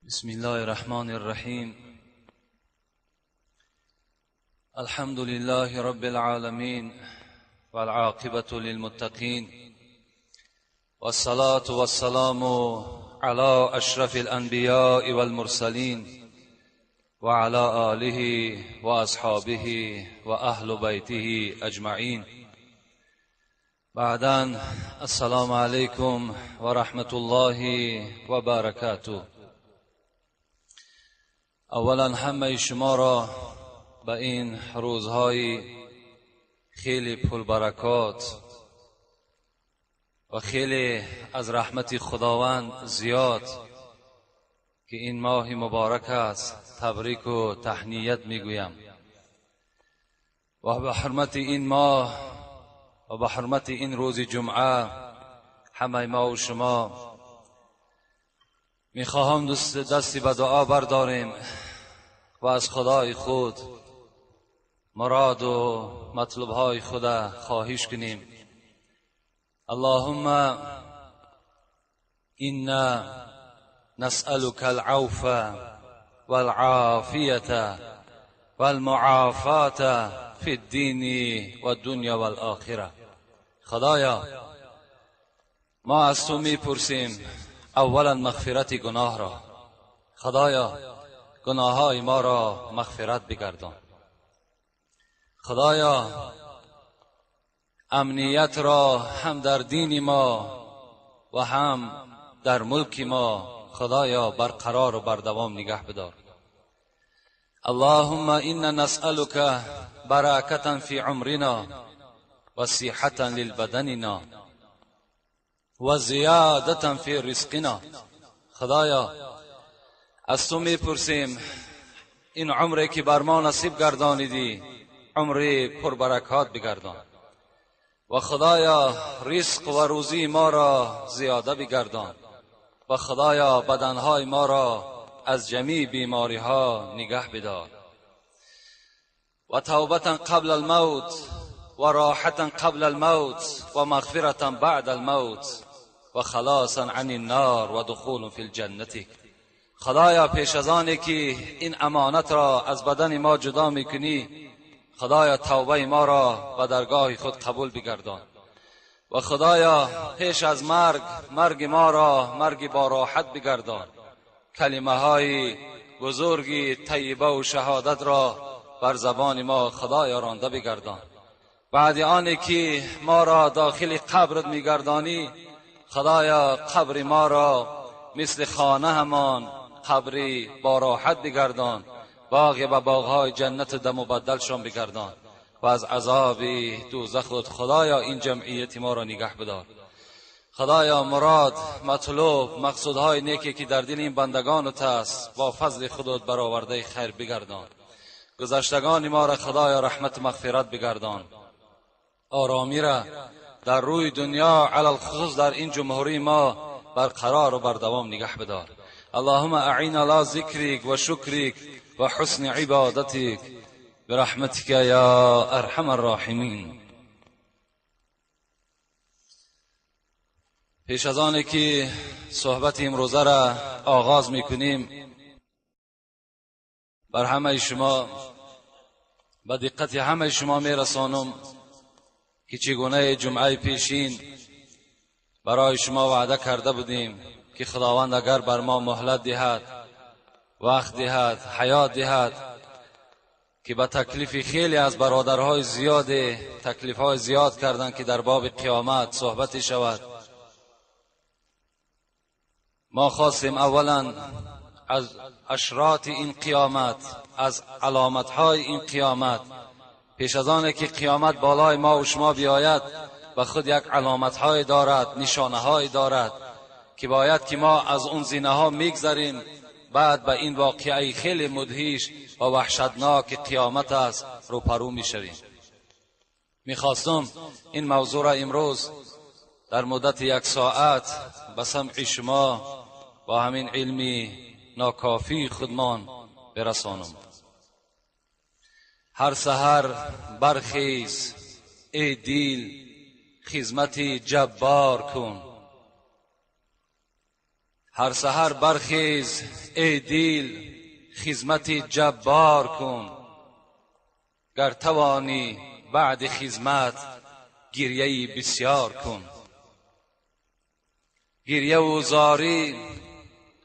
بسم الله الرحمن الرحيم. الحمد لله رب العالمين، والعاقبة للمتقين، والصلاة والسلام على أشرف الأنبياء والمرسلين وعلى آله وأصحابه وأهل بيته أجمعين. بعدا السلام عليكم ورحمة الله وبركاته. اولا همه شما را به این روزهای خیلی پربرکات و خیلی از رحمت خداوند زیاد که این ماه مبارک است تبریک و تهنیت میگویم و به حرمت این ماه و به حرمت این روز جمعه همه ما و شما میخواهم دستی به دعا برداریم و از خدای خود مراد و مطلبهای خود خواهش کنیم. اللهم إنا نسألك العفو والعافية والمعافاة في الدين والدنيا والآخرة. خدایا، ما از تو میپرسیم اولا مغفرت گناه را. خدایا، گناه های ما را مغفرت بگردان. خدایا، امنیت را هم در دین ما و هم در ملک ما خدایا برقرار و بردوام نگه بدار. اللهم إنا نسألك بركة في عمرنا وصحة للبدننا وزيادة في رزقنا. خدایا، از تو میپرسیم این عمری که بر ما نصیب گردانیدی عمری پربرکات بگردان و خدایا رزق و روزی ما را زیاده بگردان و خدایا بدنهای ما را از جمیع بیماری ها نگه بدار و توبة قبل الموت و راحة قبل الموت و مغفرة بعد الموت و خلاصا عن النار و دخول في الجنة. خدایا، پیش از آنی که این امانت را از بدن ما جدا میکنی، خدایا توبه ما را به درگاه خود قبول بگردان و خدایا پیش از مرگ، مرگ ما را مرگ با راحت بگردان. کلمه های بزرگی طیبه و شهادت را بر زبان ما خدایا رانده بگردان. بعد آنی که ما را داخل قبرت میگردانی، خدایا قبر ما را مثل خانه همان قبری با راحت بگردان، باغ به باغهای جنت دم مبدلشان بگردان و از عذاب دوزخ خود خدایا این جمعیت ما را نگه بدار. خدایا مراد، مطلوب، مقصودهای نیکی که در دل این بندگان است با فضل خودت برآورده خیر بگردان. گذشتگان ما را خدایا رحمت مغفرت بگردان. آرامی را در روی دنیا، علی الخصوص در این جمهوری ما، برقرار و بردوام نگه بدار. اللهم اعنا على ذكرك وشكرك وحسن عبادتك برحمتك يا ارحم الراحمين. پیش از آنی که صحبت امروزه را آغاز میکنیم، بر همه شما، به دقت همه شما میرسانم که چگونه جمعه پیشین برای شما وعده کرده بودیم که خداوند اگر بر ما مهلت دهد، وقت دهد، حیات دهد، که به تکلیف خیلی از برادرهای زیاد تکلیف های زیاد کردند که در باب قیامت صحبتی شود، ما خواستیم اولا از اشراط این قیامت، از علامت های این قیامت. پیش از آن که قیامت بالای ما و شما بیاید، به خود یک علامت های دارد، نشانه های دارد که باید که ما از اون زینه ها میگذریم، بعد به این واقعه خیلی مدهش و وحشتناک قیامت است روپرو میشویم. میخواستم این موضوع را امروز در مدت یک ساعت به سمع شما با همین علمی ناکافی خودمان برسانم. هر سحر برخیز ای دیل، خدمت جبار کن. هر سحر برخیز ای دیل خدمت جبار کن، گر توانی بعد خدمت گریه بسیار کن. گریه و زاری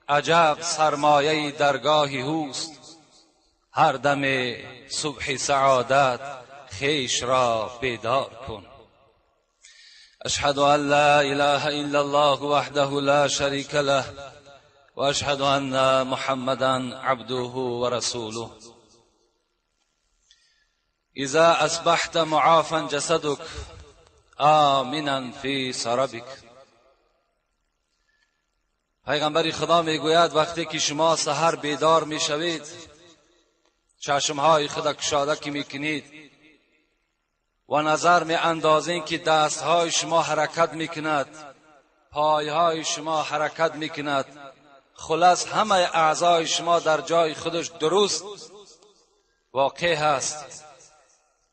عجب سرمایه درگاه اوست، هر دم صبح سعادت خویش را بیدار کن. اشهد ان لا اله الا الله وحده لا شریک له و اشهد ان محمدا عبده و رسوله. اذا اصبحت معافا جسدك آمنا فی سربک. پیغمبر خدا میگوید وقتی که شما سحر بیدار میشوید، چشمهای خود کشاده که میکنید و نظر می اندازین که دستهای شما حرکت میکند، پایهای شما حرکت میکند، خلاص همه اعضای شما در جای خودش درست واقع هست.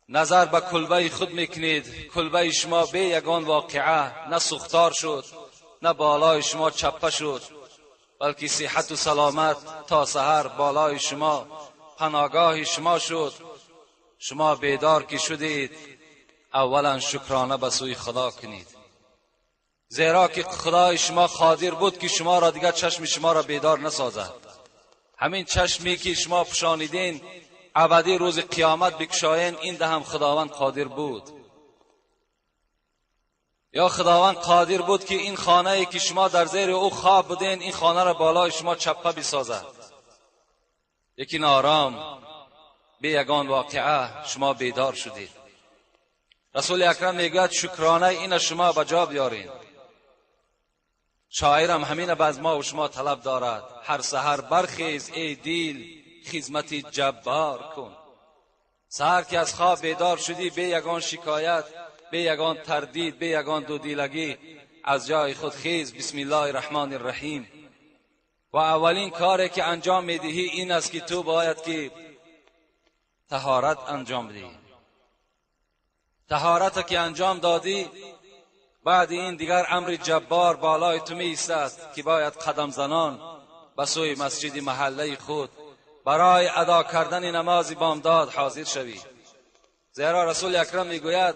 نظر به کلبه خود میکنید، کلبه شما به یگان واقعه نه سوختار شد، نه بالای شما چپه شد، بلکه صحت و سلامت تا سحر بالای شما پناهگاه شما شد. شما بیدار که شدید، اولا شکرانه به سوی خدا کنید، زیرا که خدای شما قادر بود که شما را دیگر چشم شما را بیدار نسازد. همین چشمی که شما پوشانیدین ابدی روز قیامت بکشاین، این ده هم خداوند قادر بود. یا خداوند قادر بود که این خانه ای که شما در زیر او خواب بودین، این خانه را بالای شما چپه بسازد. یکی آرام به یگان واقعه شما بیدار شدید. رسول اکرم میگوید شکرانه این شما به جا بیارین. شاعرم همین از ما و شما طلب دارد: هر سحر برخیز ای دیل خدمت جبار کن. سحر که از خواب بیدار شدی، به یگان شکایت، به یگان تردید، به یگان دودیلگی از جای خود خیز، بسم الله الرحمن الرحیم. و اولین کاری که انجام میدهی این است که تو باید که طهارت انجام بدهی. طهارت که انجام دادی، بعد این دیگر امر جبار بالای تو می ایستد که باید قدم زنان به سوی مسجد محله خود برای ادا کردن نماز بامداد حاضر شوی. زیرا رسول اکرم میگوید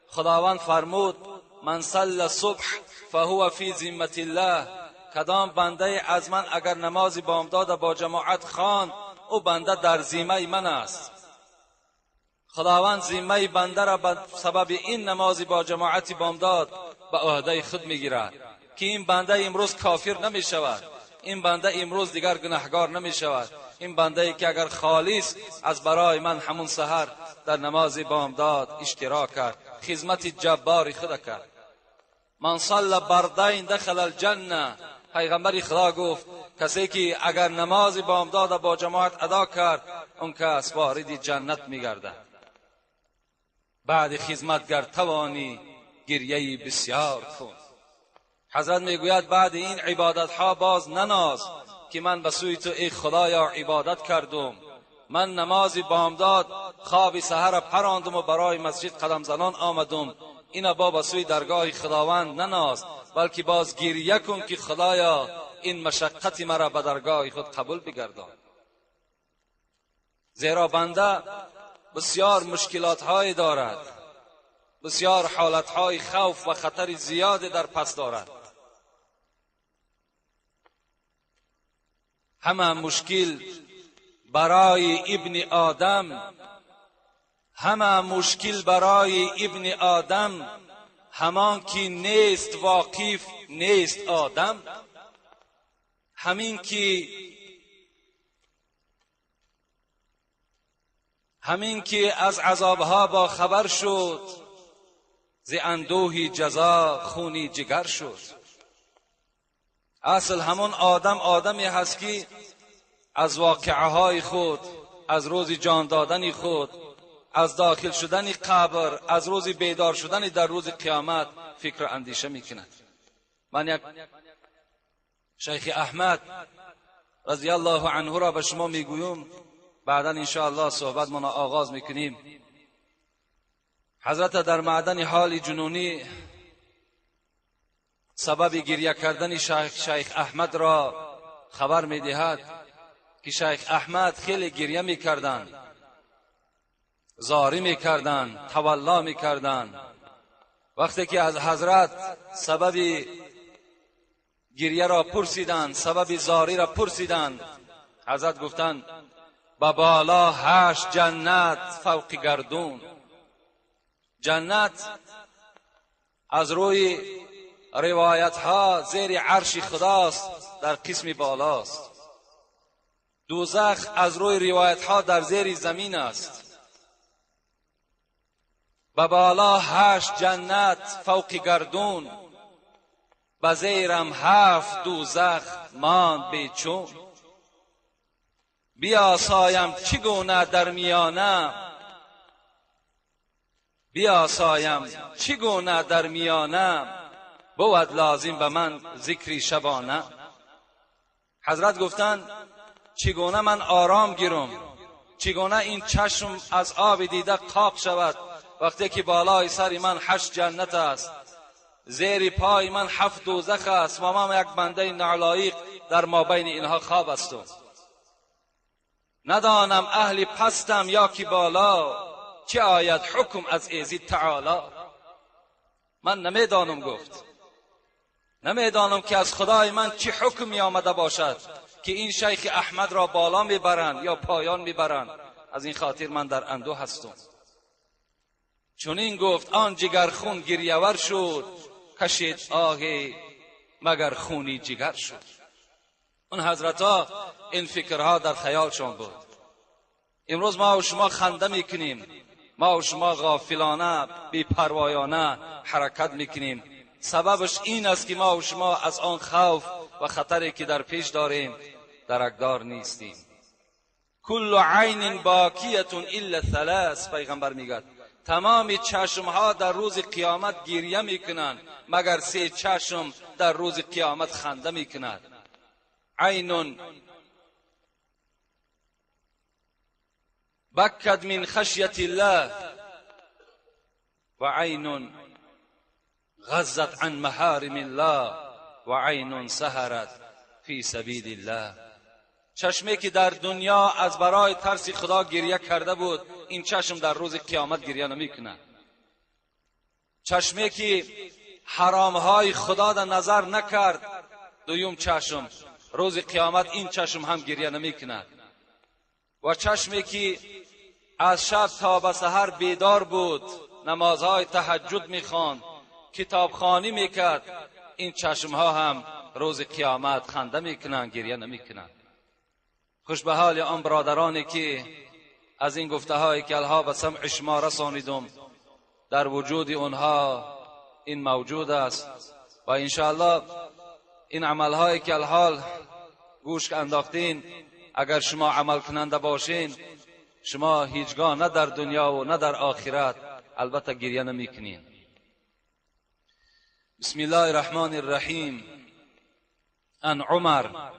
خداوند فرمود من صلی صبح فهو فی ذمة الله. کدام بنده از من اگر نماز بامداد با جماعت خواند، او بنده در ذمه من است. خداوند ذمه بنده را به سبب این نماز با جماعت بامداد به عهده خود میگیرد که این بنده امروز کافر نمی شود، این بنده امروز دیگر گناهگار نمی شود، این بنده ای که اگر خالص از برای من همون سحر در نماز بامداد اشتراک کرد، خدمت جبار خود کرد. من صلی بردین دخل الجنه. پیغمبر خدا گفت کسی که اگر نماز بامداد با جماعت ادا کرد، اون کس وارد جنت میگردد. بعد خدمتگر توانی گریه بسیار کن. حضرت میگوید بعد این عبادت ها باز نناز که من به سوی تو ای خدایا عبادت کردم، من نماز بامداد خواب سحر پراندم و برای مسجد قدم زنان آمدم. اینا با به سوی درگاه خداوند نناز، بلکه باز گریه کن که خدایا این مشقت مرا به درگاه خود قبول بگردان. زیرا بنده بسیار مشکلات های دارد، بسیار حالت های خوف و خطر زیاد در پس دارد. همه مشکل برای ابن آدم، همه مشکل برای ابن آدم، همان که نیست واقف نیست آدم. همین که از عذابها با خبر شد، ز اندوهی جزا خونی جگر شد. اصل همون آدم آدمی هست که از واقعه های خود، از روز جان دادن خود، از داخل شدن قبر، از روز بیدار شدن در روز قیامت فکر و اندیشه میکند. من یک شیخ احمد رضی الله عنه را به شما میگویم، بعدا انشاءالله صحبت من آغاز میکنیم. حضرت در معدن حال جنونی سبب گریه کردن شیخ احمد را خبر میدهد که شیخ احمد خیلی گریه میکردند، زاری میکردند، تولا میکردند. وقتی که از حضرت سبب گریه را پرسیدند، سبب زاری را پرسیدند، حضرت گفتند به بالا 8 جنت فوق گردون. جنت از روی روایت ها زیر عرش خداست، در قسم بالاست. دوزخ از روی روایت ها در زیر زمین است. به بالا 8 جنت فوق گردون، به زیرم 7 دوزخ ماند بیچون. بیاسایم چگونه در میانه، بیاسایم چگونه در میانه، بود لازم به من ذکری شبانه. حضرت گفتند چگونه من آرام گیرم، چگونه این چشم از آب دیده قاق شود وقتی که بالای سر من 8 جنت است، زیر پای من 7 دوزخ است و من یک بنده نالایق در مابین اینها خواب هستم. ندانم اهل پستم یا که بالا، چه آید حکم از ایزی تعالی. من نمیدانم، گفت نمیدانم که از خدای من چه حکمی آمده باشد که این شیخ احمد را بالا میبرند یا پایان میبرند. از این خاطر من در اندوه هستم. چون این گفت آن جگر خون گریه‌ور شد، کشید آه مگر خونی جگر شد. اون حضرت ها این فکرها در خیالشان بود. امروز ما و شما خنده میکنیم، ما و شما غافلانه بی‌پروایانه حرکت میکنیم. سببش این است که ما و شما از آن خوف و خطری که در پیش داریم درکدار نیستیم. کل عین باکیه الا ثلاث، پیغمبر میگه تمام چشمها در روز قیامت گریه میکنند مگر 3 چشم در روز قیامت خنده میکند. عین بکت من خشیت الله و عین غزت عن محارم الله و عین سهرت فی سبیل الله. چشمی که در دنیا از برای ترس خدا گریه کرده بود، این چشم در روز قیامت گریه نمی کند. چشمی که حرامهای خدا در نظر نکرد، دویم چشم روز قیامت این چشم هم گریه نمی کند. و چشمی که از شب تا به سحر بیدار بود، نمازهای تهجد میخواند، کتابخوانی میکرد، این چشمها هم روز قیامت خنده میکنند، گریه نمیکنند. خوش به حال آن برادرانی که از این گفته هایی که الها به سمع شما رسانیدم در وجود اونها این موجود است و انشاءالله این عملهایی که الحال گوش انداختین، اگر شما عمل کننده باشین، شما هیچگاه نه در دنیا و نه در آخرت البته گریه نمیکنین. بسم الله الرحمن الرحیم. ان عمر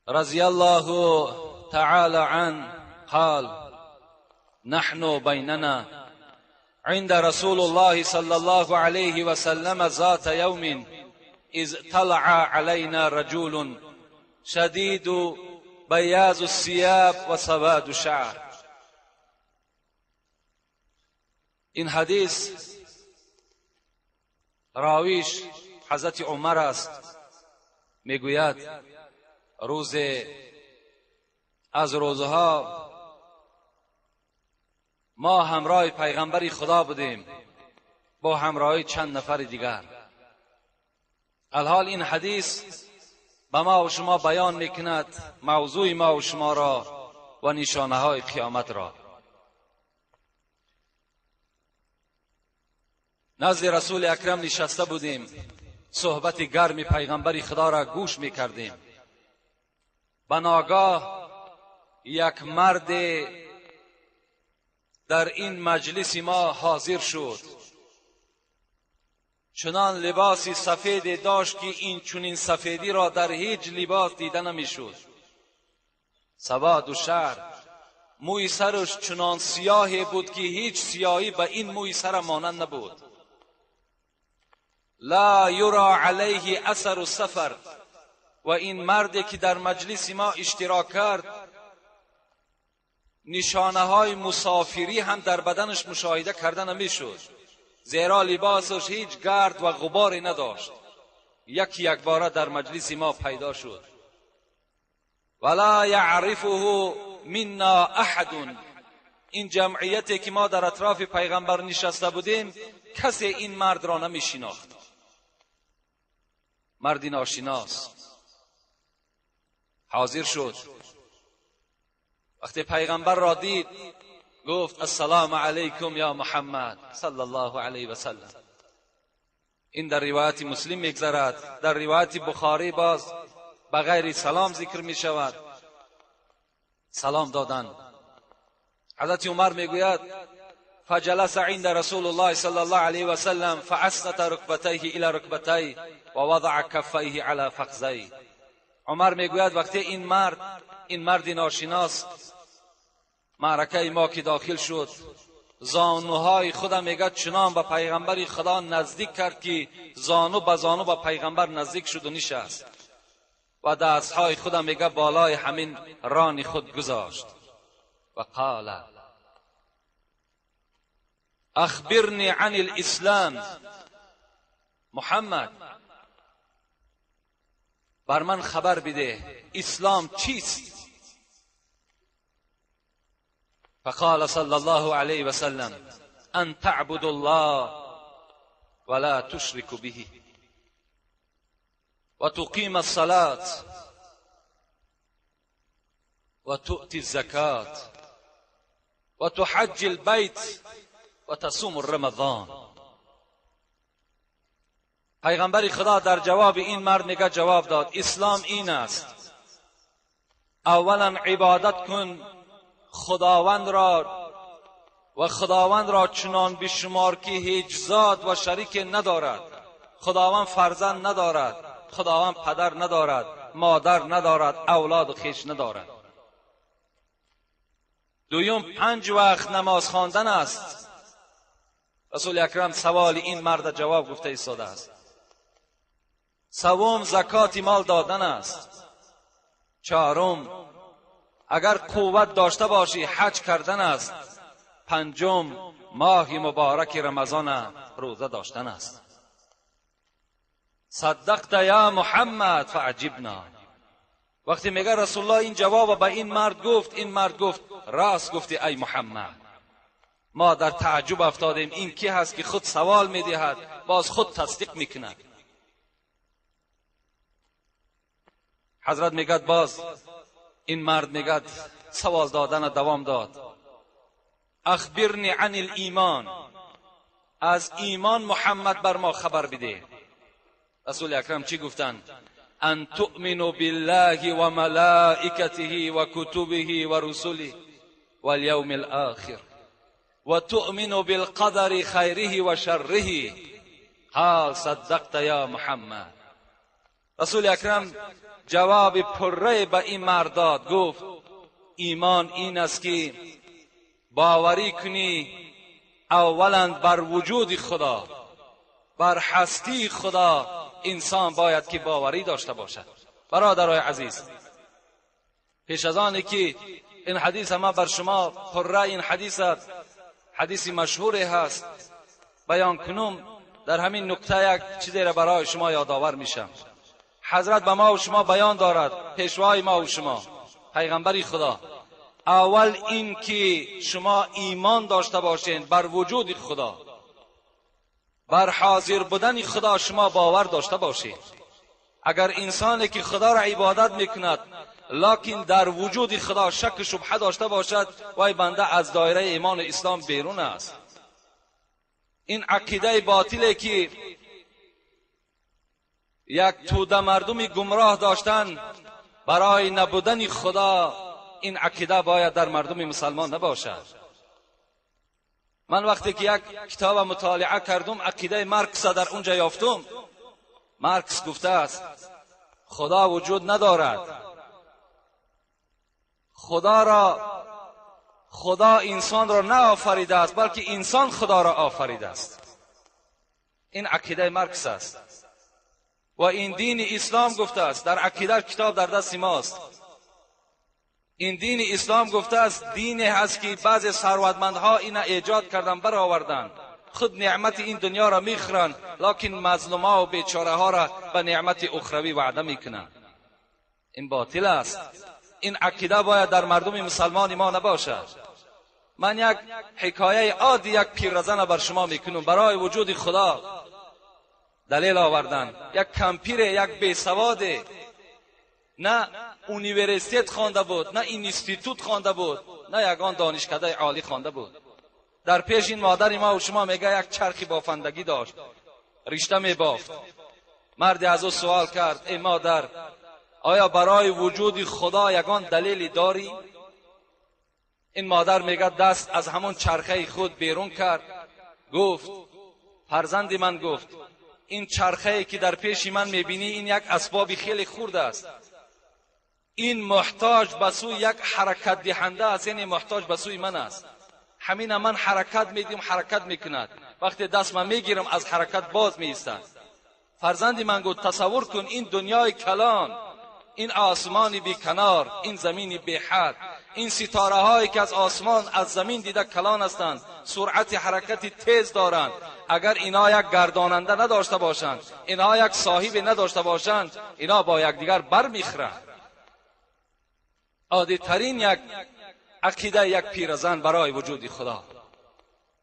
رضی الله تعالى عنه قال نحن بيننا عند رسول الله صلى الله عليه وسلم ذات يوم إذ طلع علينا رجل شديد بياض الثياب وسواد الشعر. این حدیث راویش حضرت عمر است، میگوید روز از روزها ما همراه پیغمبر خدا بودیم با همراهی چند نفر دیگر. الحال این حدیث به ما و شما بیان میکند موضوع ما و شما را و نشانه های قیامت را. نزد رسول اکرم نشسته بودیم، صحبت گرم پیغمبر خدا را گوش میکردیم. به ناگاه یک مرد در این مجلس ما حاضر شد، چنان لباسی سفید داشت که این چنین سفیدی را در هیچ لباس دیده نمیشد. سواد و شعر، موی سرش چنان سیاهی بود که هیچ سیاهی به این موی سر مانند نبود. لا یرا علیه اثر السفر. و این مردی که در مجلس ما اشتراک کرد، نشانه های مسافری هم در بدنش مشاهده کرده نمیشد، زیرا لباسش هیچ گرد و غباری نداشت. یکی یک باره در مجلس ما پیدا شد. ولا یعرفه منا احد. این جمعیتی که ما در اطراف پیغمبر نشسته بودیم، کسی این مرد را نمی شناخت. مردی ناشناس حاضر شد. وقتی پیغمبر را دید، گفت: السلام علیکم یا محمد صلی الله علیه و سلم. این در روایت مسلم میگذرد. در روایت بخاری باز بغیر سلام ذکر می شود. سلام دادن. حضرت عمر میگوید: فجلس عند رسول الله صلى الله عليه وسلم فأسند ركبتيه إلى ركبتيه ووضع كفيه على فخذيه. عمر میگوید وقتی این مرد ناشناس معرکه ما که داخل شد، زانوهای خودم میگه چنان به پیغمبر خدا نزدیک کرد که زانو به زانو به پیغمبر نزدیک شد و نشست و دستهای خودم میگه بالای همین ران خود گذاشت و قال: اخبرنی عن الاسلام. محمد، بر من خبر بده اسلام چیست؟ فقال صلى الله عليه وسلم: أن تعبد الله ولا تشرك به وتقيم الصلاة وتؤتي الزكاة وتحج البيت وتصوم رمضان. پیغمبر خدا در جواب این مرد میگه جواب داد: اسلام این است، اولا عبادت کن خداوند را و خداوند را چنان بشمار که هیچ ذات و شریک ندارد. خداوند فرزند ندارد، خداوند پدر ندارد، مادر ندارد، اولاد و خویش ندارد. دویم، پنج وقت نماز خواندن است. رسول اکرم سوال این مرد جواب گفته ایستاده است. سوم، زکات مال دادن است. چهارم، اگر قوت داشته باشی حج کردن است. پنجم، ماه مبارک رمضان روزه داشتن است. صدقت یا محمد فعجبنا. وقتی میگه رسول الله این جواب به این مرد گفت، این مرد گفت: راست گفتی ای محمد. ما در تعجب افتادیم، این کی هست که خود سوال میدهد، باز خود تصدیق میکند؟ حضرت میگد باز این مرد میگد سوال دادن دوام داد: اخبرنی عن الایمان. از ایمان محمد بر ما خبر بده. رسول اکرم چی گفتند؟ ان تؤمنوا بالله و ملائکته و کتبه و رسله والیوم الاخر و تؤمن بالقدر خیره و شره. قال: صدقت یا محمد. رسول اکرم جواب پره به این مرد داد. گفت ایمان این است که باوری کنی اولا بر وجود خدا، بر هستی خدا انسان باید که باوری داشته باشد. برادرای عزیز، پیش از آنی که این حدیث ما بر شما پره، این حدیث حدیث مشهوری هست، بیان کنم، در همین نکته یک چیزی را برای شما یادآور میشم. حضرت به ما و شما بیان دارد، پیشوای ما و شما، پیغمبر خدا: اول این که شما ایمان داشته باشین بر وجود خدا، بر حاضر بودن خدا شما باور داشته باشید. اگر انسانی که خدا را عبادت میکند، لکن در وجود خدا شک شبهه داشته باشد، وای بنده از دایره ایمان اسلام بیرون است. این عقیده باطله که یک توده مردمی گمراه داشتن برای نبودن خدا، این عقیده باید در مردم مسلمان نباشد. من وقتی که یک کتاب مطالعه کردم، عقیده مارکس در اونجا یافتم. مارکس گفته است خدا وجود ندارد، خدا را خدا انسان را نه آفریده است، بلکه انسان خدا را آفریده است. این عقیده مارکس است و این دین اسلام گفته است. در عقیده کتاب در دست ماست. این دین اسلام گفته است دینی هست که بعضی ثروتمندها اینا ایجاد کردن، برآوردن، خود نعمت این دنیا را میخورند، لکن مظلوم‌ها و بیچاره ها را به نعمت اخروی وعده میکنند. این باطل است. این عقیده باید در مردم مسلمان ما نباشد. من یک حکایه عادی یک پیرزن بر شما میکنم. برای وجود خدا دلیل آوردن. یک کمپیر، یک بیسواد، نه universitet خوانده بود، نه اینستیتوت خوانده بود، نه یگان دانشکده عالی خوانده بود. در پیش این مادر ما و شما میگه یک چرخی بافندگی داشت، رشته میبافت. مردی از او سوال کرد: ای مادر، آیا برای وجود خدا یگان دلیلی داری؟ این مادر میگه دست از همون چرخه خود بیرون کرد، گفت: فرزند من، گفت، این چرخه که در پیش من میبینی، این یک اسبابی خیلی خورد است. این محتاج به سوی یک حرکت دهنده است، یعنی محتاج به سوی من است. همین من حرکت میدیم، حرکت میکند. وقتی دست من میگیرم، از حرکت باز میایستد. فرزند من، گفت، تصور کن این دنیای کلان، این آسمان بی کنار، این زمین بی حد، این ستاره هایی که از آسمان از زمین دیده کلان هستند، سرعت حرکت تیز دارند، اگر اینا یک گرداننده نداشته باشند، اینا یک صاحب نداشته باشند، اینا با یکدیگر برمیخورند. عادی ترین یک عقیده یک پیرزن برای وجود خدا.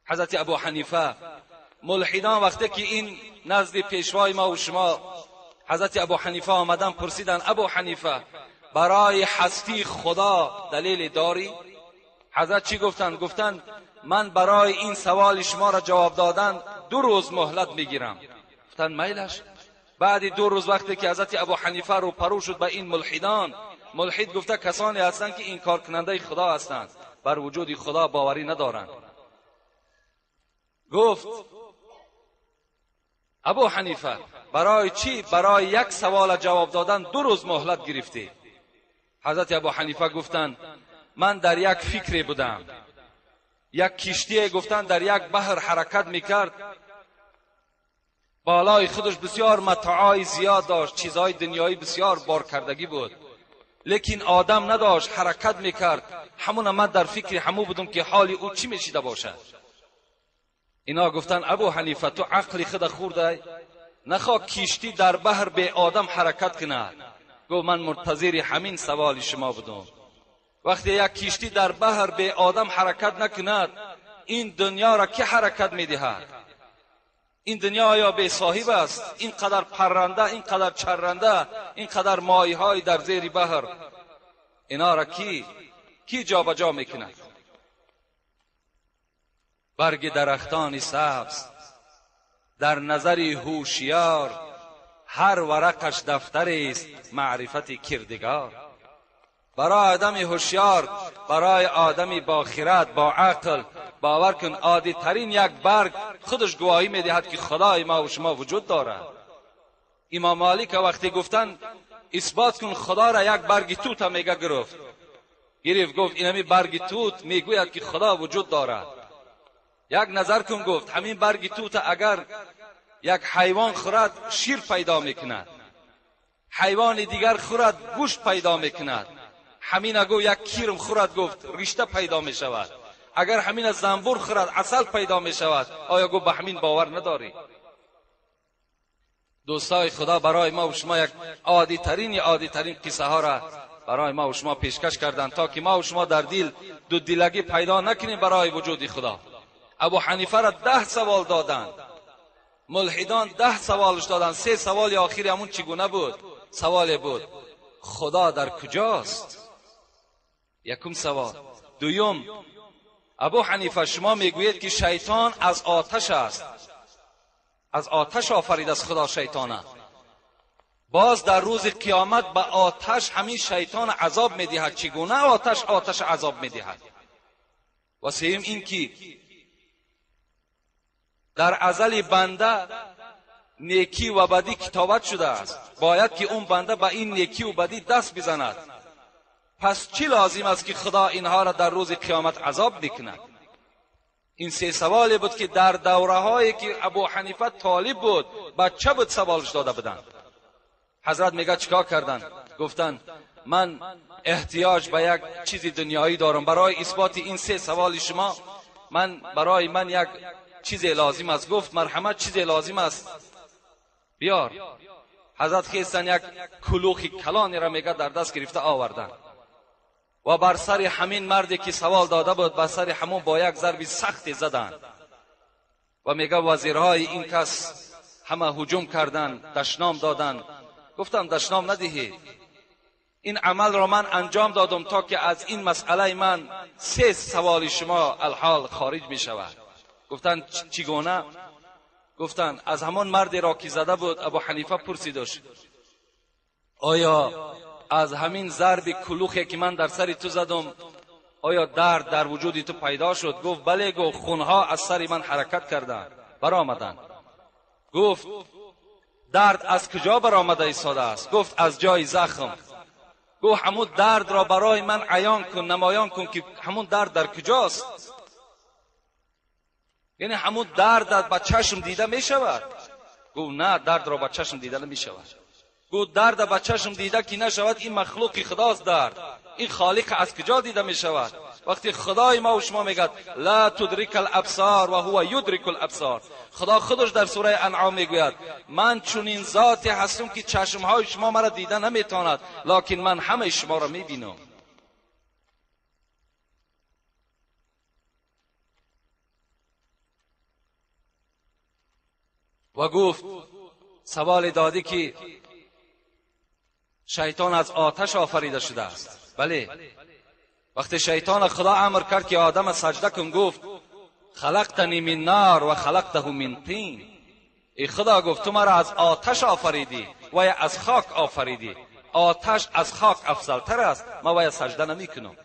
حضرت ابو حنیفه، ملحدان وقتی که این نزد پیشوای ما و شما حضرت ابو حنیفه آمدن، پرسیدن: ابو حنیفه، برای هستی خدا دلیل داری؟ حضرت چی گفتند؟ گفتند من برای این سوال شما را جواب دادن 2 روز مهلت میگیرم. گفتند میلش. بعد 2 روز وقتی که حضرت ابو حنیفه رو پرو شد به این ملحدان، ملحد گفته کسانی هستند که انکار کننده خدا هستند، بر وجود خدا باوری ندارند، گفت: ابو حنیفه، برای چی برای یک سوال جواب دادن 2 روز مهلت گرفتی؟ حضرت ابو حنیفه گفتند من در یک فکری بودم. یک کشتی، گفتند، در یک بحر حرکت میکرد. بالای خودش بسیار متاعای زیاد داشت، چیزهای دنیایی بسیار بار کردگی بود، لیکن آدم نداشت، حرکت میکرد. همون من در فکر همو بودم که حال او چی میشیده باشد. اینا گفتن ابو حنیفه، تو عقل خود خورده؟ نخوا کشتی در بحر به آدم حرکت کند؟ گفت من منتظر همین سوال شما بودم. وقتی یک کشتی در بحر به آدم حرکت نکند، این دنیا را که حرکت میدهد؟ این دنیا آیا به صاحب است؟ این قدر پرنده، این قدر چرنده، این قدر ماهی های در زیر بحر، اینا را کی جابجا میکند؟ برگ درختان سبز در نظر هوشیار، هر ورقش دفتر است معرفت کردگار. برای آدم هوشیار، برای آدم با خرد، با عقل، باور کن عادی ترین یک برگ خودش گواهی میدهد که خدای ما و شما وجود دارد. امام مالک وقتی گفتن اثبات کن خدا را، یک برگ توت میگه گرفت گرفت، گفت این همین برگ توت میگوید که خدا وجود دارد. یک نظر کن، گفت، همین برگ توت اگر یک حیوان خورد، شیر پیدا میکند، حیوان دیگر خورد، گوشت پیدا میکند، همین اگو یک کیرم خورد، گفت، رشته پیدا میشود، اگر همین از زنبور خورد، عسل پیدا میشود، آیا، گفت، به همین باور نداری؟ دوستای خدا برای ما و شما یک عادی ترین قصه ها را برای ما و شما پیشکش کردند تا که ما و شما در دل دو دلگی پیدا نکنیم برای وجود خدا. ابو حنیفه را 10 سوال دادند. ملحدان 10 سوالش دادند. سه سوال آخری همون چگونه بود؟ سوال بود: خدا در کجاست؟ یکم سوال. دویم: ابو حنیفه، شما میگویید که شیطان از آتش است، از آتش آفرید از خدا شیطانه، باز در روز قیامت به آتش همین شیطان عذاب میدهد، چگونه آتش آتش عذاب میدهد؟ و سیم این که در ازل بنده نیکی و بدی کتابت شده است، باید که اون بنده به این نیکی و بدی دست بزند. پس چی لازم است که خدا اینها را در روز قیامت عذاب میکند؟ این سه سوالی بود که در دوره هایی که ابو حنیفه طالب بود، بچه بود، سوالش داده بودند. حضرت میگه چیکار کردن؟ گفتن من احتیاج به یک چیز دنیایی دارم، برای اثبات این سه سوال شما من برای من یک چیز لازم است. گفت مرحمت، چیز لازم است، بیار. حضرت خیستن یک کلوخ کلانی را میگه در دست گرفته آوردن و بر سر همین مردی که سوال داده بود، بر سر همون با یک ضرب سختی زدن و میگه وزیرهای این کس همه هجوم کردن، دشنام دادن. گفتم دشنام ندهید، این عمل را من انجام دادم تا که از این مسئله من سه سوال شما الحال خارج می شود. گفتن چگونه؟ گفتن از همان مردی را که زده بود ابو حنیفه پرسیدش، آیا از همین ضرب کلوخی که من در سر تو زدم آیا درد در وجود تو پیدا شد؟ گفت بله. گفت خونها از سر من حرکت کردند، برآمدند. گفت درد از کجا برآمده ایستاده است؟ گفت از جای زخم. گفت همون درد را برای من عیان کن، نمایان کن که همون درد در کجاست. یعنی همون درد با چشم دیده می شود؟ گفت نه، درد را با چشم دیده نمی شود. گفت درد با چشم دیده که نشود، این مخلوق خداست درد، این خالق از کجا دیده می شود؟ وقتی خدای ما و شما میگد لا تدرک الابصار و هو یدرک الابصار، خدا خودش در سوره انعام میگوید من چنین ذاتی هستم که چشمهای شما مرا دیده نمیتواند، لکن من همه شما را میبینم. و گفت سوال دادی که شیطان از آتش آفریده شده است. بله، وقتی شیطان خدا امر کرد که آدم سجده کن، گفت خلقتنی من نار و خلقته من طین. ای خدا، گفت تو مرا از آتش آفریدی و از خاک آفریدی، آتش از خاک افضل تر است، ما وی سجده نمی کنم.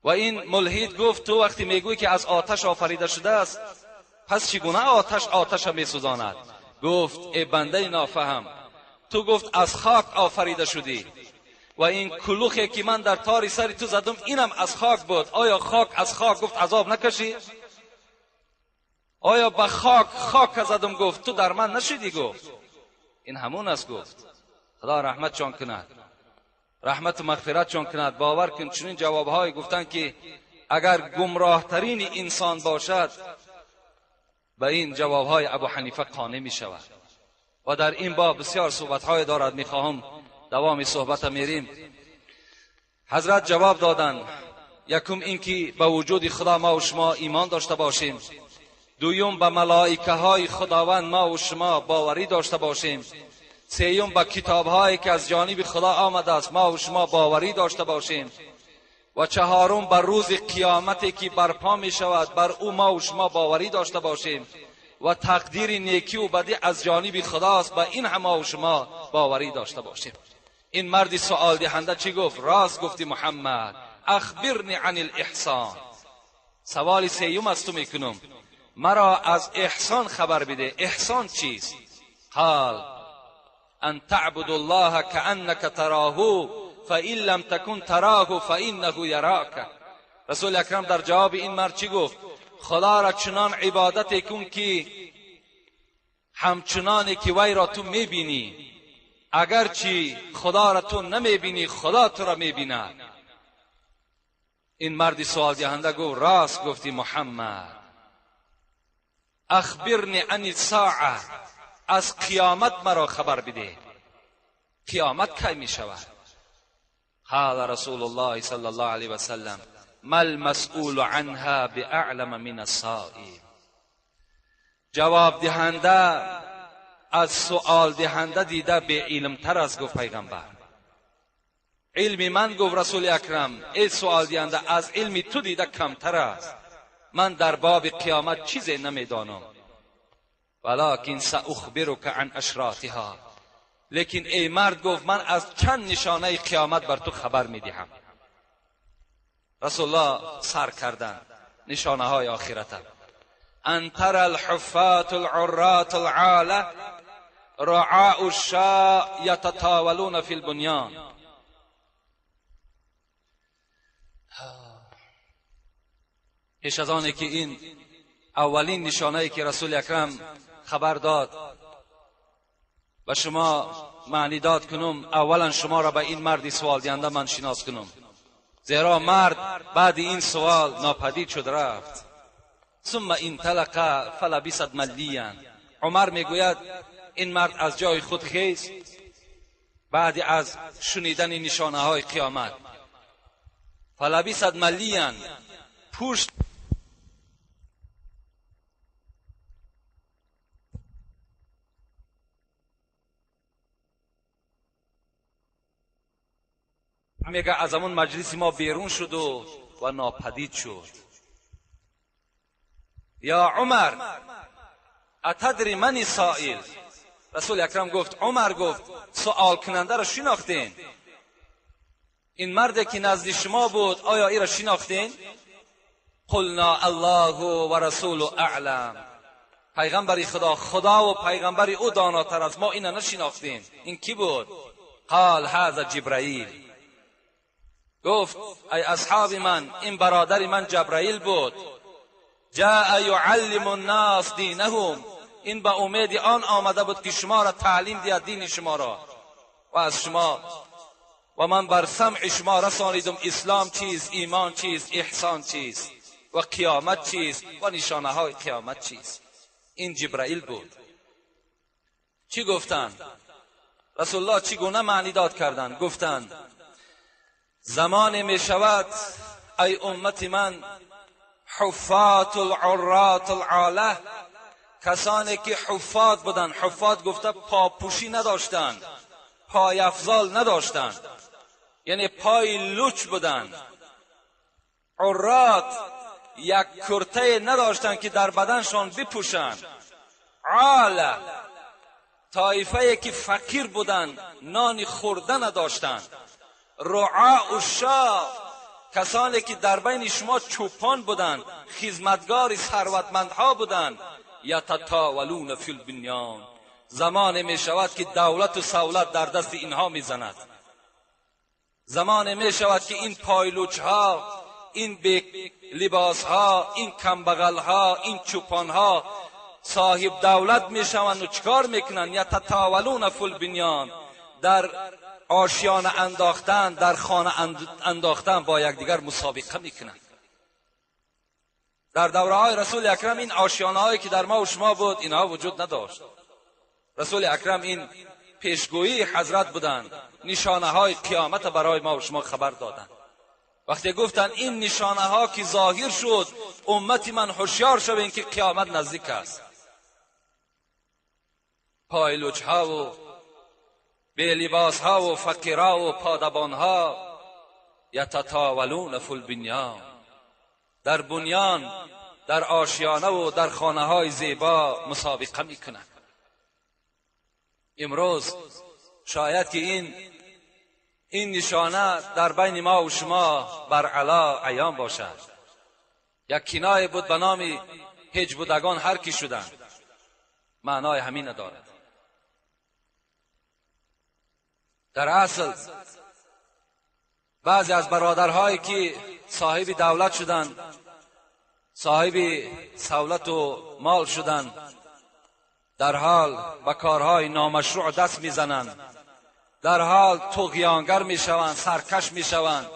و این ملحد گفت تو وقتی میگویی که از آتش آفریده شده است، پس چگونه آتش آتش می سوزاند؟ گفت ای بنده نافهم، تو گفت از خاک آفریده شدی و این کلوخی که من در تاری سر تو زدم اینم از خاک بود، آیا خاک از خاک گفت عذاب نکشی؟ آیا به خاک خاک زدم گفت تو در من نشدی؟ گفت این همون است. گفت خدا رحمت چون کند، رحمت و مغفرت چون کند. باور کن چنین جوابهای گفتن که اگر گمراه ترین انسان باشد به این جوابهای ابو حنیفه قانع می شود. و در این باب بسیار صحبتهای دارد، میخواهم دوام صحبت میریم. حضرت جواب دادن، یکم اینکه به وجود خدا ما و شما ایمان داشته باشیم، دویم به ملائکه های خداوند ما و شما باوری داشته باشیم، سیوم به کتاب هایی که از جانب خدا آمده است ما و شما باوری داشته باشیم، و چهارم بر روز قیامتی که برپا می شود بر او ما و شما باوری داشته باشیم، و تقدیر نیکی و بدی از جانب خداست، به این هم ما و شما باوری داشته باشیم. این مرد سوال دهنده چی گفت؟ راست گفتی محمد، اخبرنی عن الاحسان. سوال سیوم از تو میکنم، مرا از احسان خبر بده. احسان چیست؟ قال ان تعبد الله كأنك تراه فإن لم تكن تراه فإنه يراك. رسول اکرم در جواب این مرد چی گفت؟ خدا را چنان عبادت کن که همچنانی که وی را تو میبینی، اگرچه خدا را تو نمیبینی خدا تو را میبیند. این مرد سوال دهنده گفت راست گفتی محمد، اخبرنی عن الساعه، از قیامت مرا خبر بده، قیامت کی می شود؟ قال رسول الله صلی الله علیه و سلم ما المسئول عنها باعلم من السائل. جواب دهنده از سؤال دهنده دیده به علم تر است. گفت پیغمبر علم من، گفت رسول اکرم، ای سؤال دهنده از علم تو دیده کمتر است، من در باب قیامت چیزی نمیدانم، ولکن ساخبرک عن اشراطها. لیکن ای مرد، گفت من از چند نشانه قیامت بر تو خبر میدهم. رسول الله سر کردن نشانه های آخرت. ان تر الحفاة العراة العالة رعاء الشاء یتطاولون فی البنیان. پیش از آنی که این اولین نشانه‌ای که رسول اکرم خبر داد و شما معنی داد کنم، اولا شما را به این مرد سوال دهنده من شناس کنم، زیرا مرد بعد این سوال ناپدید شد رفت. ثم انطلق فلبثت ملیا. عمر میگوید این مرد از جای خود خیست بعد از شنیدن نشانه های قیامت. فلبثت ملیا، پشت میگه از همون مجلس ما بیرون شد و ناپدید شد. یا عمر اتدری منی سائل؟ رسول اکرم گفت، عمر گفت سوال کننده را شناختین؟ این مرد که نزد شما بود آیا ای را شناختین؟ قلنا الله و رسول اعلم. پیغمبر خدا، خدا و پیغمبر او داناتر است، ما اینا نشناختیم. این کی بود؟ قال هذا جبرائیل. گفت ای اصحاب من، این برادر من جبرائیل بود. جاء یعلم الناس دینهم. این به امید آن آمده بود که شما را تعلیم دهد دین شما را و از شما، و من بر سمع شما رسانیدم اسلام چیست، ایمان چیست، احسان چیست و قیامت چیست و نشانه های قیامت چیست. این جبرائیل بود. چی گفتند؟ رسول الله چگونه معنی داد کردند؟ گفتند زمان می شود ای امت من حفات العرات العاله، کسانی که حفات بودند. حفات گفته پاپوشی نداشتند، پای افضال نداشتند، یعنی پای لوچ بودند. عرات یک کرته نداشتند که در بدنشان بپوشند. عاله طایفه که فقیر بودند، نان خورده نداشتند. رعاء الشاة کسانی که در بین شما چوپان بودند، خدمتگار ثروتمندها بودند. یتطاولون فی البنیان. زمان می شود که دولت و سولت در دست اینها می زند. زمان می شود که این پایلوچ ها، این بی لباس ها، این کمبغل ها، این چوپان ها صاحب دولت می شوند و چکار می کنند؟ یتطاولون فی البنیان، در آشیانه انداختن، در خانه انداختن با یکدیگر مسابقه میکنند. در دوره های رسول اکرم این آشیانه هایی که در ما و شما بود اینها وجود نداشت. رسول اکرم این پیشگویی حضرت بودند، نشانه های قیامت برای ما و شما خبر دادند. وقتی گفتند این نشانه ها که ظاهر شد، امت من هوشیار شوین که قیامت نزدیک است. پایلوچ ها و بی لباس ها و فقیرها و پادبان ها یتطاولون فی البنیان، در بنیان، در آشیانه و در خانه های زیبا مسابقه میکنند. امروز شاید که این نشانه در بین ما و شما بر علا عیان باشد. یک کنایه بود به نام هیچ بودگان هر کی شدند، معنای همین دارد. در اصل بعضی از برادرهایی که صاحب دولت شدند، صاحب سولت و مال شدند، در حال به کارهای نامشروع دست میزنند، در حال طغیانگر میشوند، سرکش میشوند،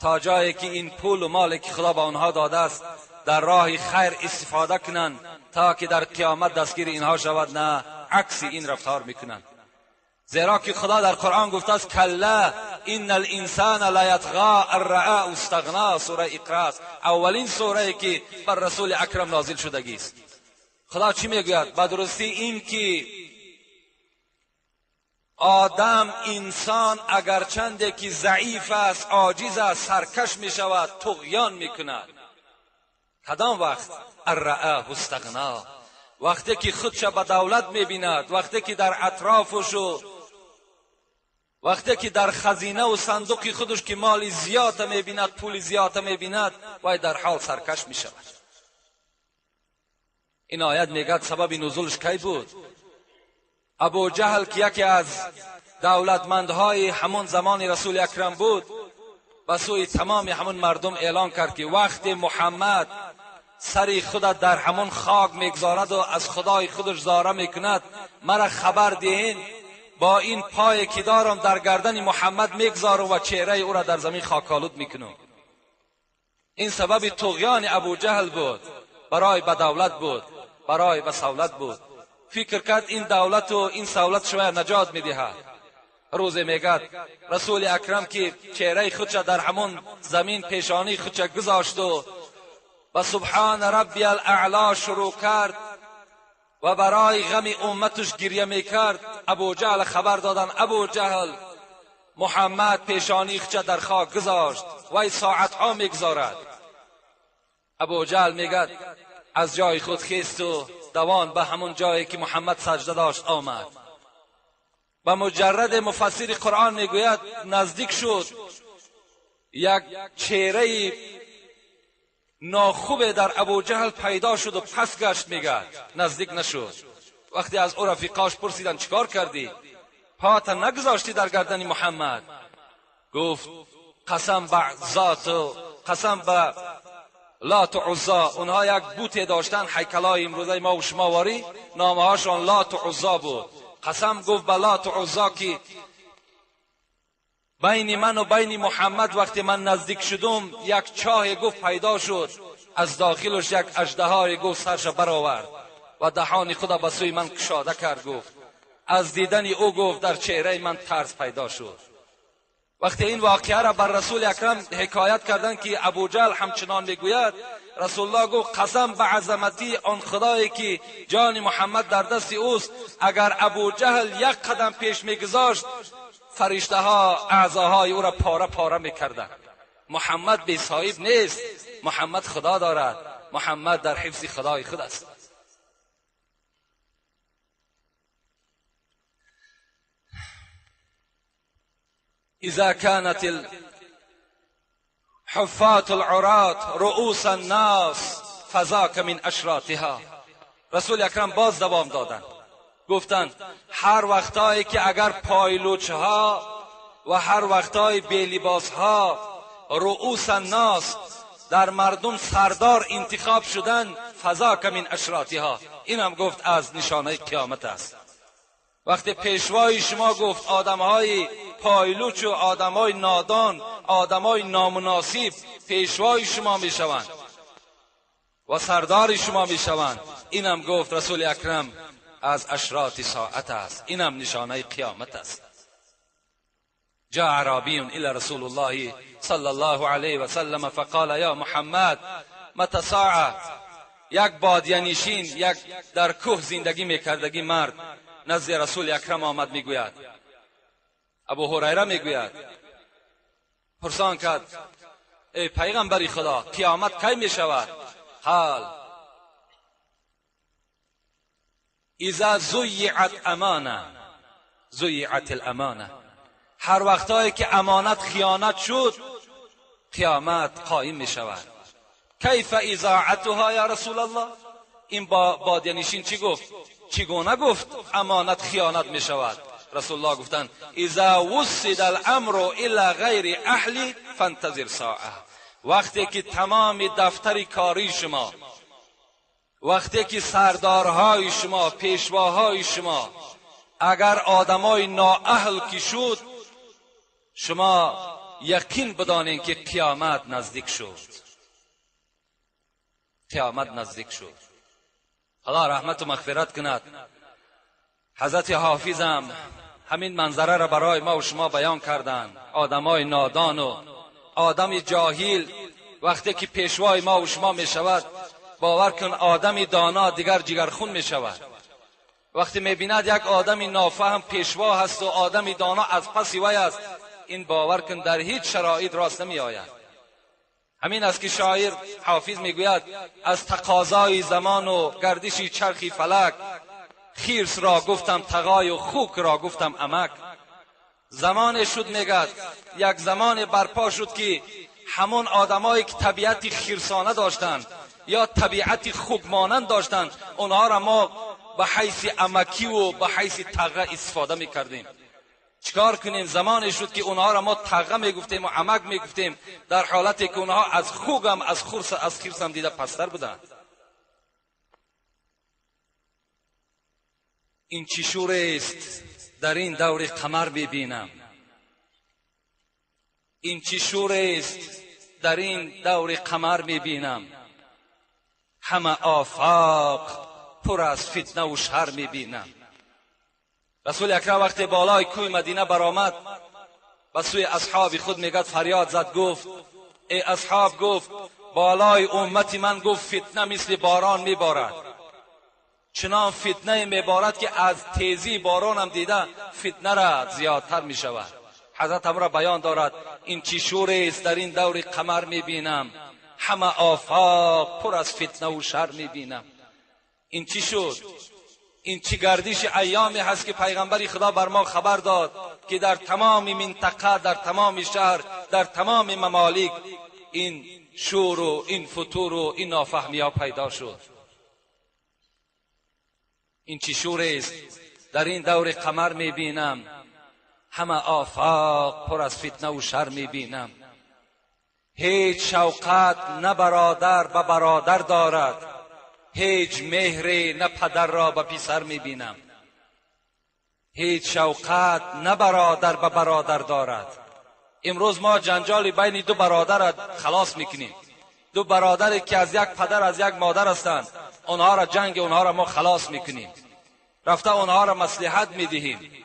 تا جایی که این پول و مالی که خدا به آنها داده است در راه خیر استفاده کنند تا که در قیامت دستگیر اینها شود. نه، عکس این رفتار میکنند. زیرا که خدا در قرآن گفته است کلا ان الانسان لیطغی ان رآه استغنا. سوره اقرا است، اولین سوره که بر رسول اکرم نازل شدگی است. خدا چی میگوید؟ به درستی این که آدم، انسان اگرچنده که ضعیف است، عاجز است، سرکش میشود، طغیان میکند. کدام وقت؟ ان رآه استغنا، وقتی که خودش به دولت میبیند، وقتی که در اطرافش و وقتی که در خزینه و صندوق خودش که مال زیاد میبیند، پول زیاد میبیند، وای در حال سرکش میشود. این آیت میگه سبب نزولش کی بود؟ ابو جهل که یکی از دولتمندهای همون زمان رسول اکرم بود، به سوی تمام همون مردم اعلان کرد که وقت محمد سری خود در همون خاک میگذارد و از خدای خودش زاره میکند، مرا خبر دهین با این پای که دارم در گردن محمد میگذارم و چهره او را در زمین خاک‌آلود میکنم. این سبب طغیان ابو جهل بود، برای به دولت بود، برای به سولت بود. فکر کرد این دولت و این سولت شما نجات میدهد. روزی میگد رسول اکرم که چهره خودش در همون زمین پیشانی خودش گذاشت و به سبحان ربی الاعلا شروع کرد و برای غم امتش گریه میکرد. ابو جهل خبر دادن، ابو جهل محمد پیشانی خودش در خاک گذاشت و ساعتها میگذارد. ابو جهل میگد از جای خود خیست و دوان به همون جایی که محمد سجده داشت آمد. و مجرد مفسر قرآن میگوید نزدیک شد، یک چهره ناخوب در ابو جهل پیدا شد و پس گشت. میگد نزدیک نشد. وقتی از او رفیقاش پرسیدن چیکار کردی؟ پاتا نگذاشتی در گردن محمد؟ گفت قسم به ذات و قسم به لات و عزا. اونها یک بوت داشتن، هیکلای امروزه ما و شما واری، نامهاشان لات و عزا بود. قسم گفت به لات و عزا که بین من و بین محمد وقتی من نزدیک شدم یک چاه گفت پیدا شد، از داخلش یک اژدهای گفت سرش برآورد و دهان خود به سوی من کشاده کرد. گفت از دیدن او گفت در چهره من ترس پیدا شد. وقتی این واقعه را بر رسول اکرم حکایت کردند که ابو جهل همچنان میگوید، رسول الله گفت قسم به عظمتی آن خدایی که جان محمد در دست اوست، اگر ابو جهل یک قدم پیش میگذاشت فرشته ها اعضاهای او را پاره پاره میکردند. محمد بی صاحب نیست، محمد خدا دارد، محمد در حفظ خدای خود است. اذا كانت الحفاة العراة رؤوس الناس فذاك من اشراطها. رسول اکرم باز دوام دادند، گفتند هر وقتایی که اگر پایلوچ ها و هر وقتای بی‌لباس ها رؤوس الناس در مردم سردار انتخاب شدن، فذاک من اشراطها، این هم گفت از نشانه قیامت است. وقتی پیشوای شما گفت آدمهای پایلوچ و آدمهای نادان، آدمهای نامناسب پیشوای شما میشوند و سردار شما میشوند، این هم گفت رسول اکرم از اشراط ساعت است، این هم نشانه قیامت است. جاء اعرابی الى رسول الله صلی الله علیه و سلم فقال یا محمد متى ساعه. یک بادیه نشین، یک در کوه زندگی میکردگی مرد نزد رسول اکرم آمد، میگوید ابو هریره میگوید پرسان کرد ای پیغمبر خدا قیامت کی میشود؟ قال اذا ضیعت امانه، ضیعت الامانه. هر وقتایی که امانت خیانت شد قیامت قایم می شود. کیف اضاعتها یا رسول الله؟ این بادیه نشین چی گفت؟ چگونه گفت امانت خیانت می شود؟ رسول الله گفتند اذا وسد الامر الى غیر اهلی فانتظر ساعه. وقتی که تمام دفتر کاری شما، وقتی که سردارهای شما، پیشواهای شما اگر آدمای نااهل که شد، شما یقین بدانید که قیامت نزدیک شد. قیامت نزدیک شد. خدا رحمت و مغفرت کند. حضرت حافظم همین منظره را برای ما و شما بیان کردند. آدمای نادان و آدم جاهل وقتی که پیشوای ما و شما می شود، باور کن آدم دانا دیگر جگرخون می شود. وقتی می بیند یک آدم نافهم پیشوا هست و آدم دانا از پس وی است، این باور کن در هیچ شرایط راست نمی آید. همین است که شاعر حافظ میگوید از تقاضای زمان و گردش چرخی فلک، خیرس را گفتم تغای و خوک را گفتم امک. زمان شد میگد یک زمان برپا شد که همون آدمایی که طبیعت خیرسانه داشتند یا طبیعت خوک مانند داشتند، اونها را ما به حیث امکی و به حیث تغه استفاده میکردیم. چیکار کنیم؟ زمانی شد که اونها را ما تغه میگفتیم و امک میگفتیم، در حالتی که اونها از خوک هم از خرس از خرس هم دیده پستر بودند. این چی شور است در این دور قمر میبینم، این چی شور است در این دور قمر میبینم، همه آفاق پر از فتنه و شر میبینم. رسول اکرم وقتی بالای کوه مدینه برآمد، به سوی اصحاب خود میگد، فریاد زد، گفت ای اصحاب، گفت بالای امت من، گفت فتنه مثل باران میبارد، چنان فتنه میبارد که از تیزی باران هم دیده فتنه را زیادتر میشود. حضرت هم را بیان دارد این چی شور است در این دور قمر میبینم، همه آفاق پر از فتنه و شر میبینم. این چی شد؟ این چی گردش ایامی هست که پیغمبر خدا بر ما خبر داد که در تمام منطقه، در تمام شهر، در تمام ممالک این شور و این فتور و این نافهمی ها پیدا شد. این چی شور است در این دور قمر میبینم، همه آفاق پر از فتنه و شر میبینم. هیچ شوقت نه برادر به برادر دارد، هیچ مهری نه پدر را به پسر میبینم. هیچ شوقت نه برادر به برادر دارد. امروز ما جنجال بین دو برادر را خلاص میکنیم، دو برادری که از یک پدر از یک مادر هستند، آنها را جنگ آنها را ما خلاص میکنیم، رفته آنها را مصلحت میدهیم.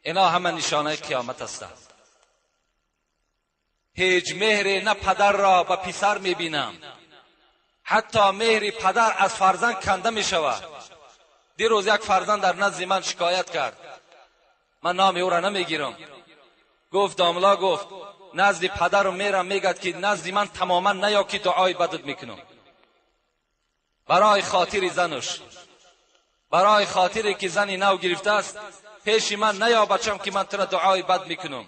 اینا همه نشانه قیامت هستند. هیچ مهری نه پدر را به پسر میبینم، حتی مهر پدر از فرزند کنده می شود. دیروز یک فرزند در نزد من شکایت کرد، من نام او را نمیگیرم. گفت داملا، گفت نزد پدرم میرم، میگد که نزد من تماما نیا که دعای بدت میکنم. برای خاطر زنش، برای خاطری که زنی نو گرفته است، پیش من نیا بچم که من تو را دعای بد میکنم،